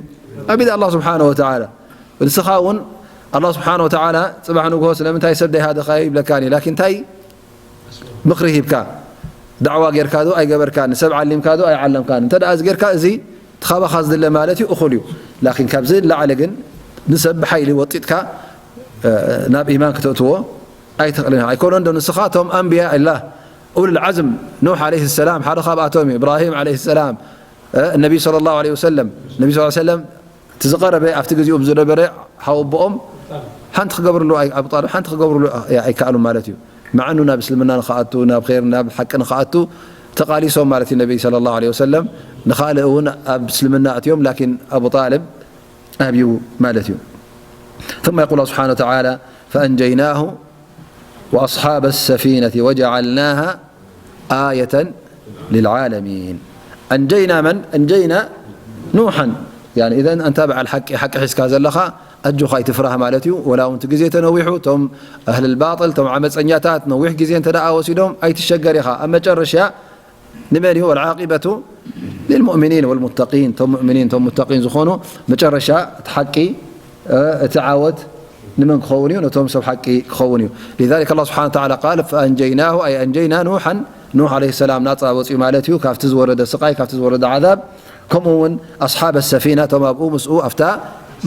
ኣብ ኢድ ኣላህ ስብሓነሁ ወተዓላ። ንስኻ እውን ኣላህ ስብሓነሁ ወተዓላ ጽባሕ ንግሆ ስለምንታይ ሰብ ደይሃደኻዮ ይብለካን እዩ። ላኪን እንታይ ምኽሪ ሂብካ? ዳዕዋ ጌርካ ዶ ኣይገበርካን? ንሰብ ዓሊምካ ዶ ኣይዓለምካን? እንተ ደኣ እዚ ጌርካ፣ እዚ እቲ ካባኻ ዝድለ ማለት እዩ፣ እኹል እዩ። ላኪን ካብዚ ንላዕሊ ግን ንሰብ ብሓይሊ ወጢጥካ፣ እ፣ ናብ ኢማን ክተእትዎ ኣይትኽእልን። ኣይኮነን ዶ ንስኻ እቶም ኣንብያ ኢላ፣ ኡሉል ዓዝም፣ ኑሕ ዓለይሂ ሰላም ሓደ ካብኣቶም እዩ፣ እብራሂም ዓለይሂ ሰላም፣ እ፣ ነቢ ሰለላሁ ዓለይሂ ወሰለም፣ ነቢ ሰለላሁ ዓለይሂ ወሰለም እቲ ዝቐረበ ኣብቲ ግዜኡ ዝነበረ ሓወቦኦም ሓንቲ ክገብርሉ ኣይ-፣ ኣቡ ጣልብ ሓንቲ ክገብርሉ ኣይ-፣ ኣይከኣሉን ማለት እዩ። መዓኑ ናብ እስልምና ንኽኣቱ፣ ናብ ኸይር፣ ናብ ሓቂ ንኽኣቱ ተቓሊሶም ማለት እዩ። ነቢ ሰለላሁ ዓለይሂ ወሰለም ንኻልእ እውን ኣብ እስልምና ኣትዮም፣ ላኪን ኣቡ ጣልብ ኣብዩ ማለት እዩ። ثم يقول الله سبحانه وتعالى: فأنجيناه وأصحاب السفينة وجعلناها آية للعالمين. أنجينا من؟ أنجينا نوحا. يعني إذن أنت በዓል ሓቂ፣ ሓቂ ሒዝካ ዘለኻ ኣጆኻ ኣይትፍራህ ማለት እዩ። ወላ እውን እቲ ግዜ ተነዊሑ፣ እቶም ኣህልል ባጥል፣ እቶም ዓመፀኛታት ነዊሕ ግዜ እንተ ደኣ ወሲዶም ኣይትሸገር ኢኻ። ኣብ መጨረሻ ንመን እዩ? والعاقبة للمؤمنين والمتقين። እቶም ሙእሚኒን፣ እቶም ሙተቂን ዝኾኑ መጨረሻ እቲ ሓቂ፣ እ፣ እቲ ዓወት ንመን ክኸውን እዩ? ነቶም ሰብ ሓቂ ክኸውን እዩ። لذلك الله سبحانه وتعالى قال: فأنجيناه، أي أنجينا نوحا، ኑሕ ዓለይሂ ሰላም ናጻ ወጺኡ ማለት እዩ፣ ካብቲ ዝወረደ ስቃይ፣ ካብቲ ዝወረደ ዓዛብ። ከምኡ እውን ኣስሓበ ሰፊና፣ እቶም ኣብኡ ምስኡ ኣብታ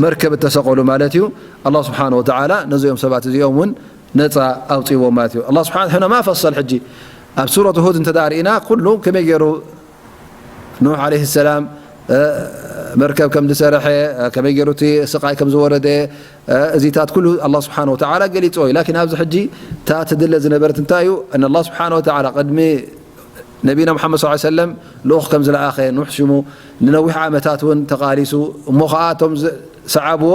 መርከብ እተሰቐሉ ማለት እዩ። ኣላህ ስብሓነ ወተዓላ ነዚኦም ሰባት እዚኦም እውን ነጻ ኣውጺእዎም ማለት እዩ። ኣላህ ስብሓነ ወተዓላ ማ ፈሰል ሕጂ ኣብ ሱረት ሁድ እንተ ደኣ ርኢና፣ ኩሉ ከመይ ገይሩ ኑሕ ዓለይሂ ሰላም፣ እ፣ መርከብ ከም ዝሰረሐ፣ እ፣ ከመይ ገይሩ እቲ ስቃይ ከም ዝወረደ፣ እ፣ እዚታት ኩሉ ኣላህ ስብሓነ ወተዓላ ገሊጽዎ እዩ። ላኪን ኣብዚ ሕጂ እታ ትድለ ዝነበረት እንታይ እዩ? ኣን ኣላህ ስብሓነ ወተዓላ ቅድሚ ነቢና ሙሓመድ ሰለላሁ ዐለይሂ ወሰለም ልኡኽ ከም ዝለኣኸ፣ ኑሕ ሽሙ ንነዊሕ ዓመታት እውን ተቓሊሱ፣ እሞ ኸዓ እቶም ዝሰዓብዎ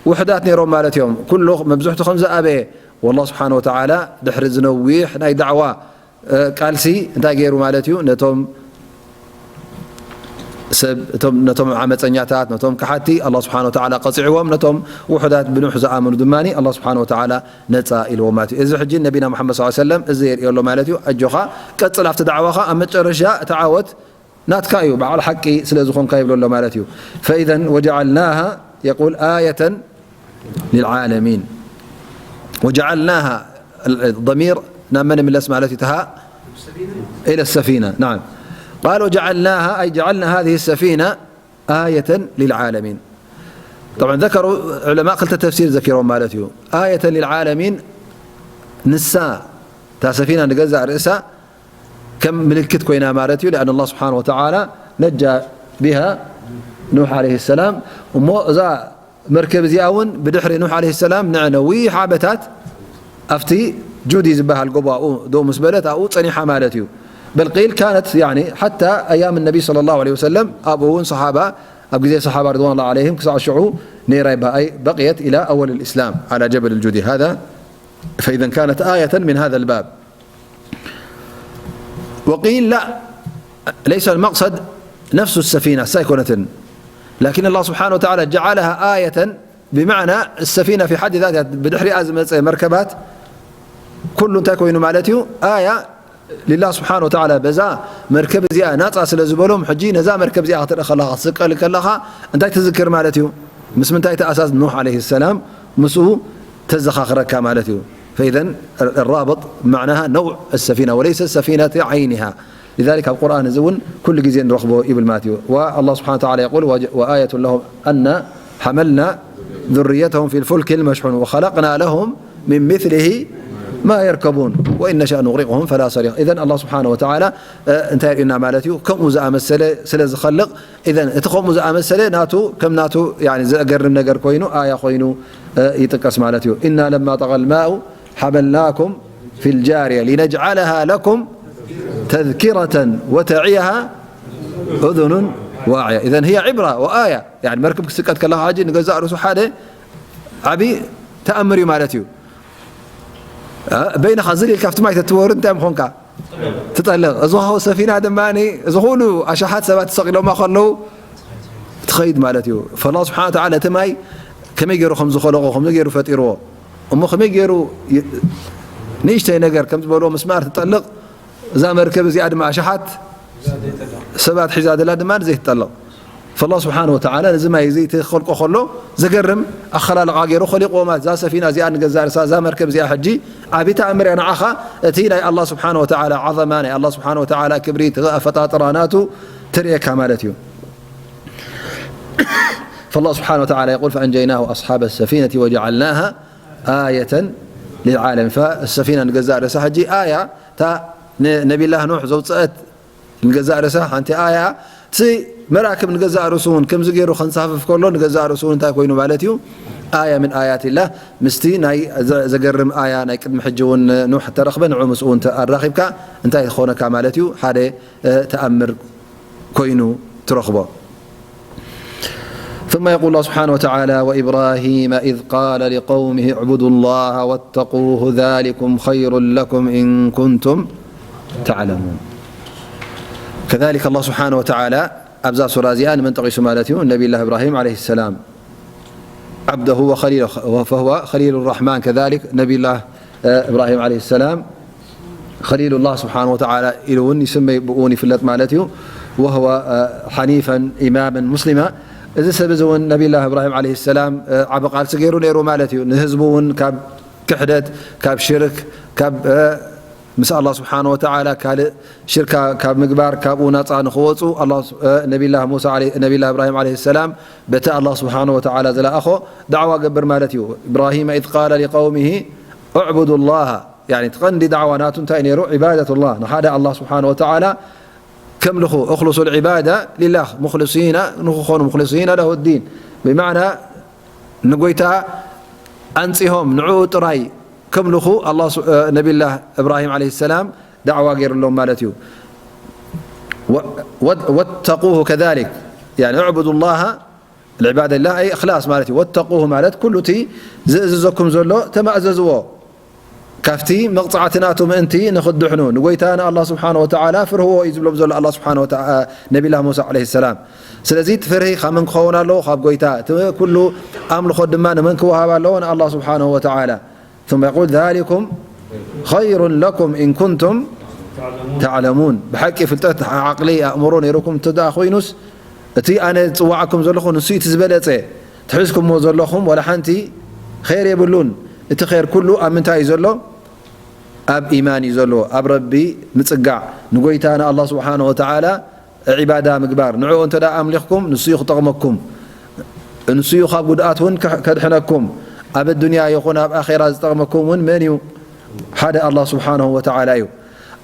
ውሑዳት ነይሮም ማለት እዮም። ኩሉ መብዝሕቱ ከም ዝኣበየ፣ ወላህ ስብሓነ ወተዓላ ድሕሪ ዝነዊሕ ናይ ዳዕዋ፣ እ፣ ቃልሲ እንታይ ገይሩ ማለት እዩ? ነቶም ሰብ፣ እቶም፣ ነቶም ዓመፀኛታት፣ ነቶም ከሓቲ ኣላህ ስብሓነ ወተዓላ ቀፂዕዎም፣ ነቶም ውሑዳት ብኑሕ ዝኣመኑ ድማ ኣላህ ስብሓነ ወተዓላ ነፃ ኢልዎም ማለት እዩ። እዚ ሕጂ ነቢና ሙሓመድ ሰለላሁ ዐለይሂ ወሰለም እዚ የርእዮ ኣሎ ማለት እዩ። ኣጆኻ ቀፅል ኣብቲ ዳዕዋኻ፣ ኣብ መጨረሻ እቲ ዓወት ናትካ እዩ፣ በዓል ሓቂ ስለ ዝኾንካ ይብሎ ኣሎ ማለት እዩ። ፈኢዘን ወጀዓልናሃ የቁል ኣየተን ሊልዓለሚን። ወጀዓልናሃ፣ ضمير ናብ መን ይምለስ ማለት እዩ? ተሃ إلى السفينة. نعم. قال: وجعلناها، أي جعلنا هذه السفينة آية للعالمين. طبعا ذكروا علماء ክልተ ተፍሲር ዘኪሮም ማለት እዩ። ኣየተን ሊልዓለሚን፣ ንሳ እታ ሰፊና ንገዛእ ርእሳ ከም ምልክት ኮይና ማለት እዩ። لأن الله سبحانه وتعالى نجى بها نوح عليه السلام. እሞ እዛ መርከብ እዚኣ እውን ብድሕሪ ኑሕ ዓለይሂ ሰላም ንነዊሕ ዓመታት ኣብቲ ጁዲ ዝበሃል ጎቦ ኣብኡ ደው ምስ በለት ኣብኡ ጸኒሓ ማለት እዩ። بل قيل كانت يعني حتى أيام النبي صلى الله عليه وسلم، ኣብኡ እውን ሰሓባ ኣብ ግዜ ሰሓባ رضوان الله عليهم ክሳዕ ሽዑ ነይራ ይበሃል። أي بقيت إلى أول الإسلام على جبل الجودي هذا. فإذا كانت آية من هذا الباب. وقيل لا، ليس المقصد نفس السفينة ሳይኮነትን، لكن الله سبحانه وتعالى جعلها آية بمعنى السفينة في حد ذاتها، ብድሕሪኣ ዝመጸ መርከባት ኩሉ እንታይ ኮይኑ ማለት እዩ? ኣያ ሊላህ ስብሓን ወተዓላ በዛ መርከብ እዚኣ ናጻ ስለ ዝበሎም፣ ሕጂ ነዛ መርከብ እዚኣ ክትርኢ ከለኻ፣ ክትስቀል ከለኻ እንታይ ትዝክር ማለት እዩ? ምስ ምንታይ ተኣሳስ? ኑሕ ዓለይሂ ሰላም ምስኡ ተዘኻኽረካ ማለት እዩ። فإذا الرابط معناها نوع السفينة وليس السفينة عينها. لذلك ኣብ ቁርኣን እዚ እውን ኩሉ ግዜ ንረኽቦ ይብል ማለት እዩ። والله سبحانه وتعالى يقول: وآية لهم أنا حملنا ذريتهم في الفلك المشحون وخلقنا لهم من مثله ما يركبون وإن نشأ نغرقهم فلا صريخ. إذن الله سبحانه وتعالى እንታይ የርእየና ማለት እዩ? ከምኡ ዝኣመሰለ ስለ ዝኸልቕ፣ إذن እቲ ከምኡ ዝኣመሰለ ናቱ ከም ናቱ يعني ዘገርም ነገር ኮይኑ ኣያ ኮይኑ ይጥቀስ ማለት እዩ። إنا لما طغى الماء حملناكم في الجارية لنجعلها لكم تذكرة وتعيها أذن واعية. إذن هي عبرة وآية. يعني መርከብ ክስቀት ከለኻ ሕጂ ንገዛእ ርእሱ ሓደ ዓቢ ተኣምር እዩ ማለት እዩ። በይንኻ ዝል ኢልካ ኣብቲ ማይ ተትወርድ እንታይ ምኾንካ? ትጠልቕ። እዚ ውሃዊ ሰፊና ድማ እዚ ኩሉ ኣሽሓት ሰባት ተሰቒሎማ ከለዉ ትኸይድ ማለት እዩ። فالله سبحانه وتعالى እቲ ማይ ከመይ ገይሩ ከም ዝኸለቆ፣ ከመይ ገይሩ ፈጢርዎ፣ እሞ ከመይ ገይሩ ይ-፣ ንእሽተይ ነገር ከም ዝበልዎ ምስማር ትጠልቕ፣ እዛ መርከብ እዚኣ ድማ ኣሽሓት ሰባት ሒዛ ዘላ ድማ ዘይትጠልቕ። ፈላህ ስብሓን ወተዓላ ነዚ ማይ እዚ ክኸልቆ ከሎ ዘገርም ኣኸላልቓ ገይሩ ኸሊቕዎ ማለት፣ እዛ ሰፊና እዚኣ ንገዛእ ርእሳ፣ እዛ መርከብ እዚኣ ሕጂ ዓቢ ተኣምር እያ ንዓኻ። እቲ ናይ ኣላህ ስብሓን ወተዓላ ዓዘማ፣ ናይ ኣላህ ስብሓን ወተዓላ ክብሪ፣ እቲ ኣፈጣጥራ ናቱ ተርእየካ ማለት እዩ። فالله سبحانه وتعالى يقول: فأنجيناه وأصحاب السفينة وجعلناها آية للعالمين. فالسفينة ንገዛእ ርእሳ ሕጂ ኣያ፣ እታ ን-፣ ነቢላህ ኑሕ ዘውፅአት ንገዛእ ርእሳ ሓንቲ ኣያ፣ እቲ መራክብ ንገዛእ ርእሱ እውን ከምዚ ገይሩ ከንሳፍፍ ከሎ ንገዛእ ርእሱ እውን እንታይ ኮይኑ ማለት እዩ? ኣያ ምን ኣያት ላህ፣ ምስቲ ናይ ዘ-፣ ዘገርም ኣያ ናይ ቅድሚ ሕጂ እውን ኑሕ ተረኽበ፣ ንዑ ምስኡ እውን ተ-፣ ኣራኺብካ እንታይ ክኾነካ ማለት እዩ? ሓደ፣ እ፣ ተኣምር ኮይኑ ትረኽቦ። ثم يقول الله سبحانه وتعالى: وإبراهيم إذ قال لقومه اعبدوا الله واتقوه ذلكم خير لكم إن كنتم تعلمون. كذلك الله سبحانه وتعالى ኣብዛ ሱራ እዚኣ ንመን ጠቒሱ ማለት እዩ? ነቢላህ እብራሂም ዓለይሂ ሰላም፣ عبده وخليله، فهو خليل الرحمن. كذلك ነቢላህ፣ እ፣ እብራሂም ዓለይሂ ሰላም ኸሊሉላህ ስብሓን ወተዓላ ኢሉ እውን ይስመይ፣ ብኡ እውን ይፍለጥ ማለት እዩ። وهو، እ፣ حنيفا إماما مسلما። እዚ ሰብ እዚ እውን ነቢላህ እብራሂም ዓለይሂ ሰላም፣ እ፣ ዓቢ ቃልሲ ገይሩ ነይሩ ማለት እዩ። ንህዝቡ እውን ካብ ክሕደት፣ ካብ ሽርክ፣ ካብ፣ እ፣ ምስ ኣላህ ስብሓን ወተዓላ ካልእ ሽርካ ካብ ምግባር፣ ካብኡ ናጻ ንኽወጹ ኣላህ ስ-፣ እ፣ ነቢላህ ሙሳ ዓለይ-፣ ነቢላህ እብራሂም ዓለይሂ ሰላም በቲ ኣላህ ስብሓን ወተዓላ ዝለኣኾ ዳዕዋ ገብር ማለት እዩ። إبراهيم إذ قال لقومه اعبدوا الله። ያኒ፣ እቲ ቀንዲ ዳዕዋ ናቱ እንታይ ነይሩ? ዒባደቱላህ፣ ንሓደ ኣላህ ስብሓን ወተዓላ ከምልኹ፣ أخلصوا العبادة لله مخلصين ንክኾኑ، مخلصين له الدين። ብማዕና ንጎይታ ኣንጺሆም ንዕኡ ጥራይ ከምልኹ ኣላህ ሱ-፣ እ፣ ነቢላህ እብራሂም ዓለይሂ ሰላም ዳዕዋ ገይሩሎም ማለት እዩ። ወ-፣ ወ-፣ واتقوه كذلك، ያኒ፣ اعبدوا الله العبادة لله أي إخلاص ማለት እዩ። واتقوه ማለት ኩሉ እቲ ዝእዝዘኩም ዘሎ ተማእዘዝዎ። ካብቲ መቕጻዕቲ ናቱ ምእንቲ ንኽድሕኑ፣ ንጎይታ ንኣላህ ስብሓነ ወተዓላ ፍርህዎ እዩ ዝብሎም ዘሎ ኣላህ ስብሓነ ወተዓ-፣ ነቢላህ ሙሳ ዓለይሂ ሰላም። ስለዚ እቲ ፍርሂ ካብ መን ክኸውን ኣለዎ? ካብ ጎይታ። እቲ ኩሉ ኣምልኾት ድማ ንመን ክወሃብ ኣለዎ? ንኣላህ ስብሓነሁ ወተዓላ። ثم يقول: ذلكم خير لكم إن كنتم تعلمون። ብሓቂ ፍልጠት፣ ዓቕሊ፣ ኣእምሮ ነይሩኩም እንተ ደኣ ኮይኑስ፣ እቲ ኣነ ዝጽዋዓኩም ዘለኹ ንሱ እዩ እቲ ዝበለጸ። ትሕዝኩምዎ ዘለኹም ዋላ ሓንቲ ኸይር የብሉን። እቲ ኸይር ኩሉ ኣብ ምንታይ እዩ ዘሎ? ኣብ ኢማን እዩ ዘሎ፣ ኣብ ረቢ ምጽጋዕ፣ ንጎይታ ንኣላህ ስብሓነሁ ወተዓላ ዒባዳ ምግባር። ንዕኡ እንተ ደኣ ኣምሊኽኩም፣ ንሱ እዩ ክጠቕመኩም። ንሱ እዩ ካብ ጉድኣት እውን ከ-፣ ከድሕነኩም። ኣብ ኣዱንያ ይኹን ኣብ ኣኼራ ዝጠቕመኩም እውን መን እዩ? ሓደ ኣላህ ስብሓነሁ ወተዓላ እዩ።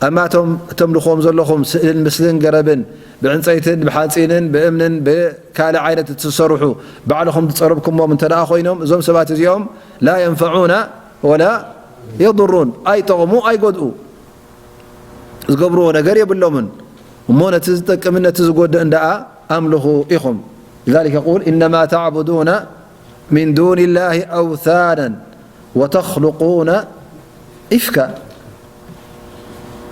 ኣማ እቶም እተምልኽዎም ዘለኹም ስእልን ምስልን ገረብን፣ ብዕንጸይትን ብሓጺንን ብእምንን ብካልእ ዓይነት እትሰርሑ፣ ባዕልኹም ዝጸረብኩሞም እንተ ደኣ ኮይኖም፣ እዞም ሰባት እዚኦም ላ የንፈዑና ወላ የضሩን፣ ኣይጠቕሙ ኣይጎድኡ። ዝገብርዎ ነገር የብሎምን። እሞ ነቲ ዝጠቅምን ነቲ ዝጎድእን ደኣ ኣምልኹ ኢኹም። لذلك يقول: إنما تعبدون من دون الله أوثانا وتخلقون إفكا።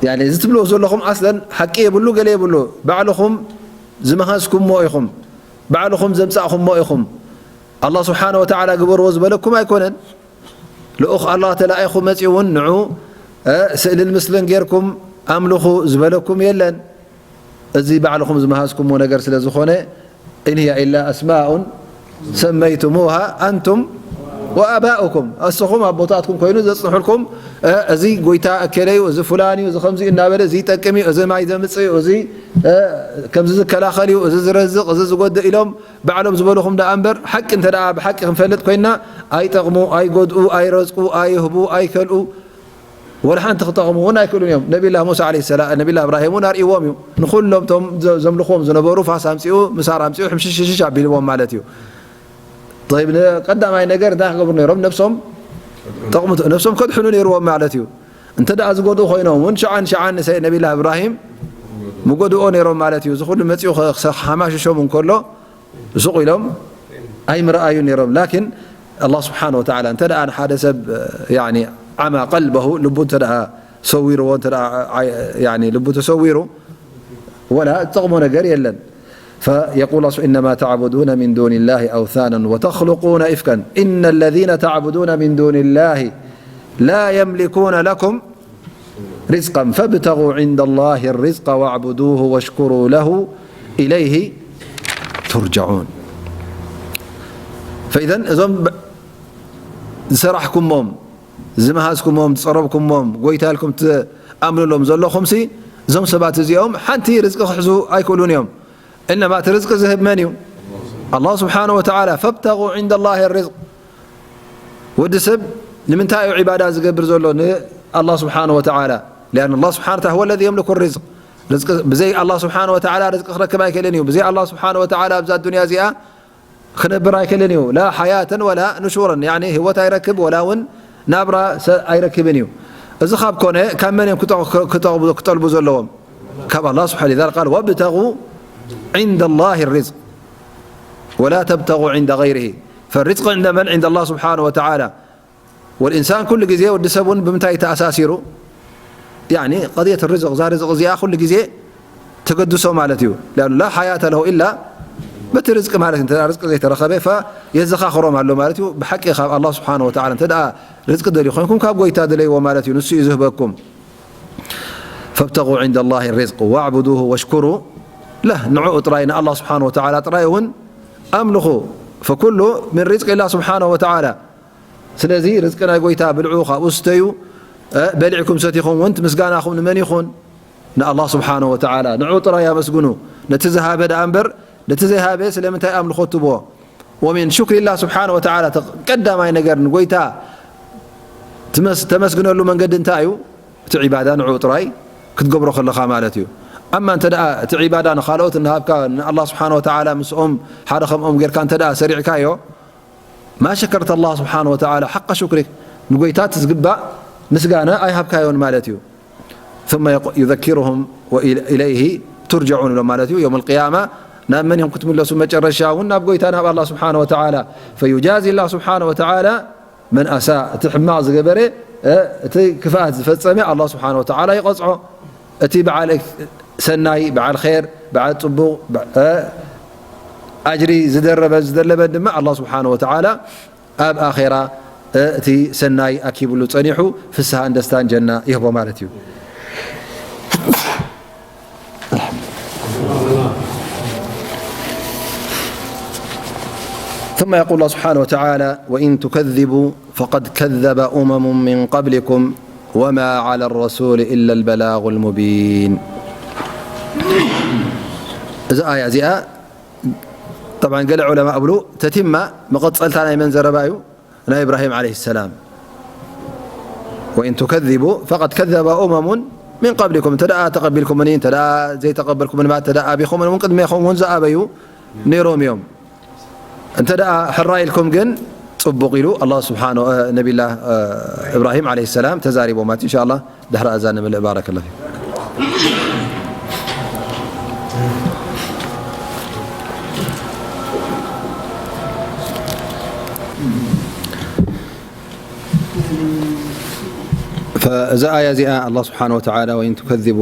ያኒ፣ እዚ ትብልዎ ዘለኹም ኣስለን ሓቂ የብሉ፣ ገለ የብሉ። ባዕልኹም ዝመሃዝኩምዎ ኢኹም። ባዕልኹም ዘምጻእኹምዎ ኢኹም። ኣላህ ስብሓነ ወተዓላ ግበርዎ ዝበለኩም ኣይኮነን። ልኡኽ ኣላህ ተላኢኹ መጺኡ እውን ንዑ፣ እ፣ ስእልን ምስልን ጌርኩም ኣምልኹ ዝበለኩም የለን። እዚ ባዕልኹም ዝመሃዝኩምዎ ነገር ስለ ዝኾነ፣ إن هي إلا أسماء سميتموها أنتم وآباؤكم። እስኹም ኣቦታትኩም ኮይኑ ዘጽንሑልኩም፣ እ፣ እዚ ጎይታ እከለ እዩ፣ እዚ ፍላን እዩ፣ እዚ ከምዚ እናበለ፣ እዚ ይጠቅም እዩ፣ እዚ ማይ ዘምጽእ እዩ፣ እዚ፣ እ፣ ከምዚ ዝከላኸል እዩ፣ እዚ ዝረዝቕ፣ እዚ ዝጎድእ ኢሎም ባዕሎም ዝበልኹም ደኣ እምበር፣ ሓቂ እንተ ደኣ ብሓቂ ክንፈልጥ ኮይንና፣ ኣይጠቕሙ፣ ኣይጎድኡ፣ ኣይረዝቁ፣ ኣይህቡ፣ ኣይከልኡ፣ ወላ ሓንቲ ክጠቕሙ እውን ኣይክእሉን እዮም። ነቢላ ሙሳ ዓለይሂ ሰላም፣ ነቢላ እብራሂም እውን ኣርእይዎም እዩ። ንኹሎም እቶም ዘ-፣ ዘምልኽዎም ዝነበሩ ፋስ ኣምጺኡ፣ ምሳር ኣምጺኡ፣ ሕምሽሽሽሽ ኣቢልዎም ማለት እዩ። ጠይብ፣ ንቀዳማይ ነገር እንታይ ክገብሩ ነይሮም? ነብሶም ጠቕሙ፣ ነብሶም ከድሕኑ ነይርዎም ማለት እዩ። እንተ ደኣ ዝጎድኡ ኮይኖም እውን፣ ሽዓን ሽዓን ንሰ-፣ ነቢላ እብራሂም ምጎድኦ ነይሮም ማለት እዩ። እዚ ኩሉ መጺኡ ከ-፣ ክሓማሽሾም እንከሎ፣ ሱቕ ኢሎም ኣይምረኣዩ ነይሮም። ላኪን ኣላህ ስብሓነ ወተዓላ እንተ ደኣ ንሓደ ሰብ፣ ያኒ፣ ዓማ ቀልበሁ፣ ልቡ እንተ ደኣ ሰዊርዎ፣ እንተ ደኣ ዓይ-፣ ያኒ፣ ልቡ ተሰዊሩ፣ ወላ ዝጠቕሞ ነገር የለን። فيقول الله: إنما تعبدون من دون الله أوثانا وتخلقون إفكا إن الذين تعبدون من دون الله لا يملكون لكم رزقا فابتغوا عند الله الرزق واعبدوه واشكروا له إليه ترجعون. فإذا እዞም ዝሰራሕኩሞም ዝመሃዝኩሞም ዝጸረብኩሞም ጎይታ ኢልኩም ትኣምኑሎም ዘለኹምሲ፣ እዞም ሰባት እዚኦም ሓንቲ ርዝቂ ክሕዙ ኣይክእሉን እዮም። እነማ እቲ ርዝቂ ዝህብ መን እዩ? ኣላህ ስብሓነ ወተዓላ። ፈብተጉ ዒንደ ላሂ ርዝቅ። ወዲ ሰብ ንምንታይ እዩ ዒባዳ ዝገብር ዘሎ ንኣላህ ስብሓነ ወተዓላ? ሊኣን ኣላህ ስብሓነ ወተዓላ ሁወ ለዚ የምልኩ ርዝቅ። ርዝቂ ብዘይ ኣላህ ስብሓነ ወተዓላ ርዝቂ ክረክብ ኣይክእልን እዩ። ብዘይ ኣላህ ስብሓነ ወተዓላ ኣብዛ ኣዱንያ እዚኣ ክነብር ኣይክእልን እዩ። ላ ሓያተን ወላ ኑሹረን፣ ያኒ ህይወት ኣይረክብ ወላ እውን ናብራ ሰ-፣ ኣይረክብን እዩ። እዚ ካብ ኮነ ካብ መን እዮም ክጠ-፣ ክጠ-፣ ክጠልቡ ዘለዎም? ካብ ኣላህ ስብሓነ። ሊዛሊክ ቃል ወብተጉ ዒንደ ላሂ ርዝቅ ወላ ተብተጉ ዒንደ ገይሪሂ። ፈርዝቅ ዒንደ መን? ዒንደ ኣላህ ስብሓነ ወተዓላ። ወልኢንሳን ኩሉ ግዜ ወዲ ሰብ እውን ብምንታይ ተኣሳሲሩ? ያኒ ቀድየት ርዝቕ፣ እዛ ርዝቕ እዚኣ ኩሉ ግዜ ተገድሶ ማለት እዩ። ሊኣኑ ላ ሓያተ ለሁ ኢላ በቲ ርዝቂ ማለት እዩ። እንተ ርዝቂ ዘይተረኸበ ፈ የዘኻኽሮም ኣሎ ማለት እዩ። ብሓቂ ካብ ኣላህ ስብሓነ ወተዓላ እንተ ደኣ ርዝቂ ደልዩ ኮይንኩም ካብ ጎይታ ድለይዎ ማለት እዩ። ንሱ እዩ ዝህበኩም። ፈብተጉ ዒንደ ላሂ ርዝቅ ወዕቡዱሁ ወሽኩሩ ለህ። ንዕኡ ጥራይ ንኣላህ ስብሓነ ወተዓላ ጥራይ እውን ኣምልኹ። ፈኩሉ ምን ርዝቂ ላህ ስብሓነ ወተዓላ። ስለዚ ርዝቂ ናይ ጎይታ ብልዑ፣ ካብኡ ስተዩ፣ እ፣ በሊዕኩም ሰቲኹም እውን እቲ ምስጋናኹም ንመን ይኹን? ንኣላህ ስብሓነ ወተዓላ። ንዕኡ ጥራይ ኣመስግኑ። ነቲ ዝሃበ ደኣ እምበር ነቲ ዘይሃበ ስለምንታይ ኣምልኾ ትብዎ? ወሚን ሹክሪላህ ስብሓነ ወተዓላ፣ እቲ ቀዳማይ ነገር ንጎይታ ትመስ-፣ ተመስግነሉ መንገዲ እንታይ እዩ? እቲ ዒባዳ ንዕኡ ጥራይ ክትገብሮ ከለኻ ማለት እዩ። ኣማ እንተ ደኣ እቲ ዒባዳ ንኻልኦት እናሃብካ ንኣላህ ስብሓነ ወተዓላ ምስኦም ሓደ ከምኦም ጌርካ እንተ ደኣ ሰሪዕካዮ፣ ማ ሸከርተ ኣላህ ስብሓነ ወተዓላ ሓቃ ሹክሪክ፣ ንጎይታ እቲ ዝግባእ ምስጋና ኣይሃብካዮን ማለት እዩ። ثم يق-، يذكرهم وإليه ترجعون ኢሎም ማለት እዩ። የውመል ቅያማ ናብ መን እዮም ክትምለሱ? መጨረሻ እውን ናብ ጎይታ ናብ ኣላህ ስብሓነ ወተዓላ። ፈዩጃዚ ላህ ስብሓነ ወተዓላ መን ኣሳ፣ እቲ ሕማቕ ዝገበረ፣ እ፣ እቲ ክፍኣት ዝፈጸመ ኣላህ ስብሓነ ወተዓላ ይቐጽዖ። እቲ በዓል ሰናይ፣ በዓል ኼር፣ በዓል ጽቡቕ፣ በ-፣ እ፣ ኣጅሪ ዝደረበ ዝደለበ ድማ ኣላህ ስብሓነ ወተዓላ ኣብ ኣኼራ፣ እ፣ እቲ ሰናይ ኣኪብሉ ጸኒሑ ፍስሃን ደስታን ጀና ይህቦ ማለት እዩ። ثم يقول الله سبحانه وتعالى: وإن تكذبوا فقد كذب أمم من قبلكم وما على الرسول إلا البلاغ المبين. እዚ ኣያ እዚኣ፣ ጠብዓን፣ ገለ ዑለማ እብሉ ተቲማ፣ መቐጸልታ ናይ መን ዘረባ እዩ? ናይ ኢብራሂም ዓለይሂ ሰላም። ወኢን ቱከዚቡ ፈቀድ ከዘበ ኡመሙን ሚን ቀብሊኩም፣ እንተ ደኣ ተቐቢልኩምኒ፣ እንተ ደኣ ዘይተቐበልኩምኒ፣ ማለት እንተ ደኣ ኣቢኹምኒ እውን ቅድሜኹም እውን ዝኣበዩ ነይሮም እዮም። እንተ ደኣ ሕራይ ኢልኩም ግን ጽቡቕ ኢሉ ኣላህ ስብሓነ፣ እ፣ ነቢላህ፣ እ፣ ኢብራሂም ዓለይሂ ሰላም ተዛሪቦም ማለት እዩ። ኢንሻ ኣላህ ድሕሪ ኣዛን ንምልእ። ባረከላሁ ፊኩም። ፈእዛ ኣያ እዚኣ ኣላህ ስብሓነ ወተዓላ ወኢን ቱከዚቡ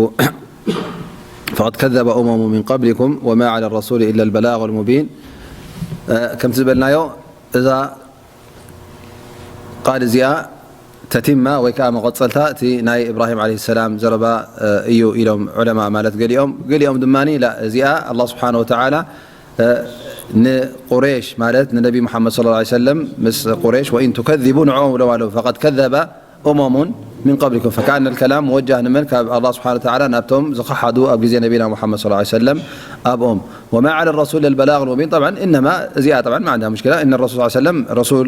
ፈቀድ ከዘበ ኡመሙ ሚን ቀብሊኩም ወማ ዓለ ረሱሊ ኢላ ልበላጉ ልሙቢን፣ እ፣ ከምቲ ዝበልናዮ እዛ ቃል እዚኣ ተቲማ ወይ ከኣ መቐጸልታ እቲ ናይ ኢብራሂም ዓለይሂ ሰላም ዘረባ፣ እ፣ እዩ ኢሎም ዑለማ ማለት ገሊኦም። ገሊኦም ድማ ላ፣ እዚኣ ኣላህ ስብሓነ ወተዓላ፣ እ፣ ንቁሬሽ ማለት ንነቢ ሙሓመድ ሰለላሁ ዐለይሂ ወሰለም ምስ ቁሬሽ ወኢን ቱከዚቡ ንዕኦም ኢሎም ኣለዉ። ፈቀድ ከዘበ ኡመሙን ሚን ቀብሊኩም። ፈካኣነ ልከላም ሙወጃህ ንመን? ካብ ኣላህ ስብሓነ ወተዓላ ናብቶም ዝኸሓዱ ኣብ ግዜ ነቢና ሙሓመድ ሰለላሁ ዐለይሂ ወሰለም ኣብኦም። ወማ ዓለ ረሱል ኢለል በላግ ልሙቢን። ጠብዓን፣ እነማ እዚኣ ጠብዓን ማ ዓንዳ ሙሽኪላ። እነ ረሱል ሰለላሁ ዐለይሂ ወሰለም ረሱል፣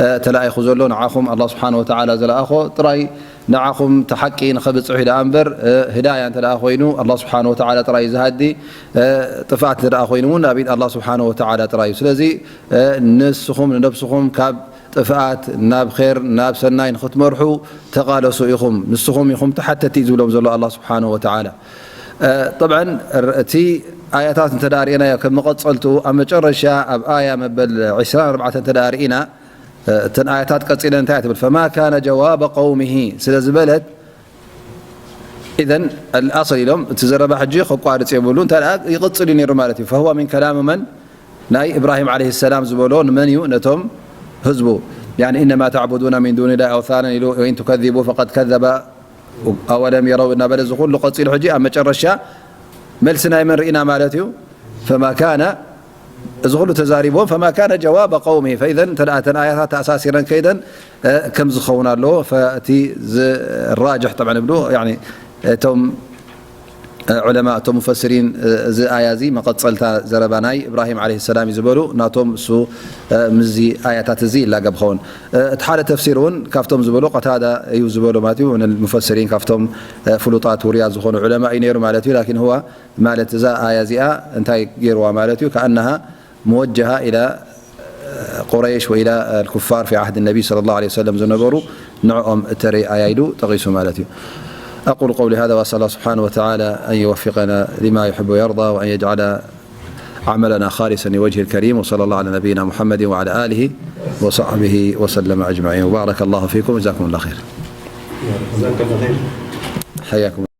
እ፣ ተላኢኹ ዘሎ ንዓኹም ኣላህ ስብሓነ ወተዓላ ዝለኣኾ ጥራይ ንዓኹም እቲ ሓቂ ንኸብጽሕ እዩ ደኣ እምበር፣ እ፣ ህዳያ እንተ ደኣ ኮይኑ ኣላህ ስብሓነ ወተዓላ ጥራይ እዩ ዝሃዲ፣ እ፣ ጥፍኣት እንተ ደኣ ኮይኑ እውን ኣብ ኢድ ኣላህ ስብሓነ ወተዓላ ጥራይ እዩ። ስለዚ፣ እ፣ ንስኹም ንነብስኹም ካብ ጥፍኣት ናብ ኼር፣ ናብ ሰናይ ንኽትመርሑ ተቓለሱ ኢኹም፣ ንስኹም ኢኹም ተሓተቲ ዝብሎም ዘሎ ኣላህ ስብሓነሁ ወተዓላ። እ፣ ጠብዓን፣ ር-፣ እቲ ኣያታት እንተ ደኣ ርኢናዮ ከም መቐጸልቱ፣ ኣብ መጨረሻ ኣብ ኣያ መበል ዕስራን ኣርባዕተን እንተ ደኣ ርኢና፣ እ፣ እተን ኣያታት ቀጺለን እንታይ እያ ትብል? ፈማ ካነ ጀዋበ ቀውሚሂ ስለ ዝበለት፣ إذن الأصل ኢሎም እቲ ዘረባ ሕጂ ከቋርጽ የብሉ እንተ ደኣ ይቕጽል እዩ ነይሩ ማለት እዩ። فهو من كلام من ናይ إبراهيم عليه السلام ዝበሎ ንመን እዩ ነቶም ህዝቡ يعني إنما تعبدون من دون الله أوثانا ኢሉ وإن تكذبوا فقد كذب أولم يروا እናበለ እዚ ኩሉ ቀጺሉ ሕጂ ኣብ መጨረሻ መልሲ ናይ መን ርኢና ማለት እዩ فما كان እዚ ኩሉ ተዛሪብዎም فما كان جواب قومه فإذا እተ እተን ኣያታት ተኣሳሲረን ከይደን ከም ዝኸውን ኣለዎ እቲ ዝራጅሕ طبعا ብሉ እቶም ዑለማ እቶም ሙፈስሪን እዚ ኣያ እዚ መቐፀልታ ዘረባ ናይ እብራሂም ዓለይሂ ሰላም እዩ ዝበሉ ናቶም እሱ ምዚ ኣያታት እዚ ይላገብ ኸውን እቲ ሓደ ተፍሲር እውን ካብቶም ዝበሉ ቀታዳ እዩ ዝበሉ ማለት እዩ ሙፈስሪን ካብቶም ፍሉጣት ውሩያት ዝኾኑ ዑለማ እዩ ነይሩ ማለት እዩ ላኪን هو ማለት እዛ ኣያ እዚኣ እንታይ ገይርዋ ማለት እዩ كأنها موجهة إلى قريش وإلى الكفار في عهد النبي صلى الله عليه وسلم ዝነበሩ ንዕኦም እተርኢ ኣያ ኢሉ ጠቒሱ ማለት እዩ أقول قولي هذا وأسأل الله سبحانه وتعالى أن يوفقنا لما يحب ويرضى وأن يجعل عملنا خالصا لوجهه الكريم وصلى الله على نبينا محمد وعلى آله وصحبه وسلم أجمعين وبارك الله فيكم وجزاكم الله خير. حياكم الله.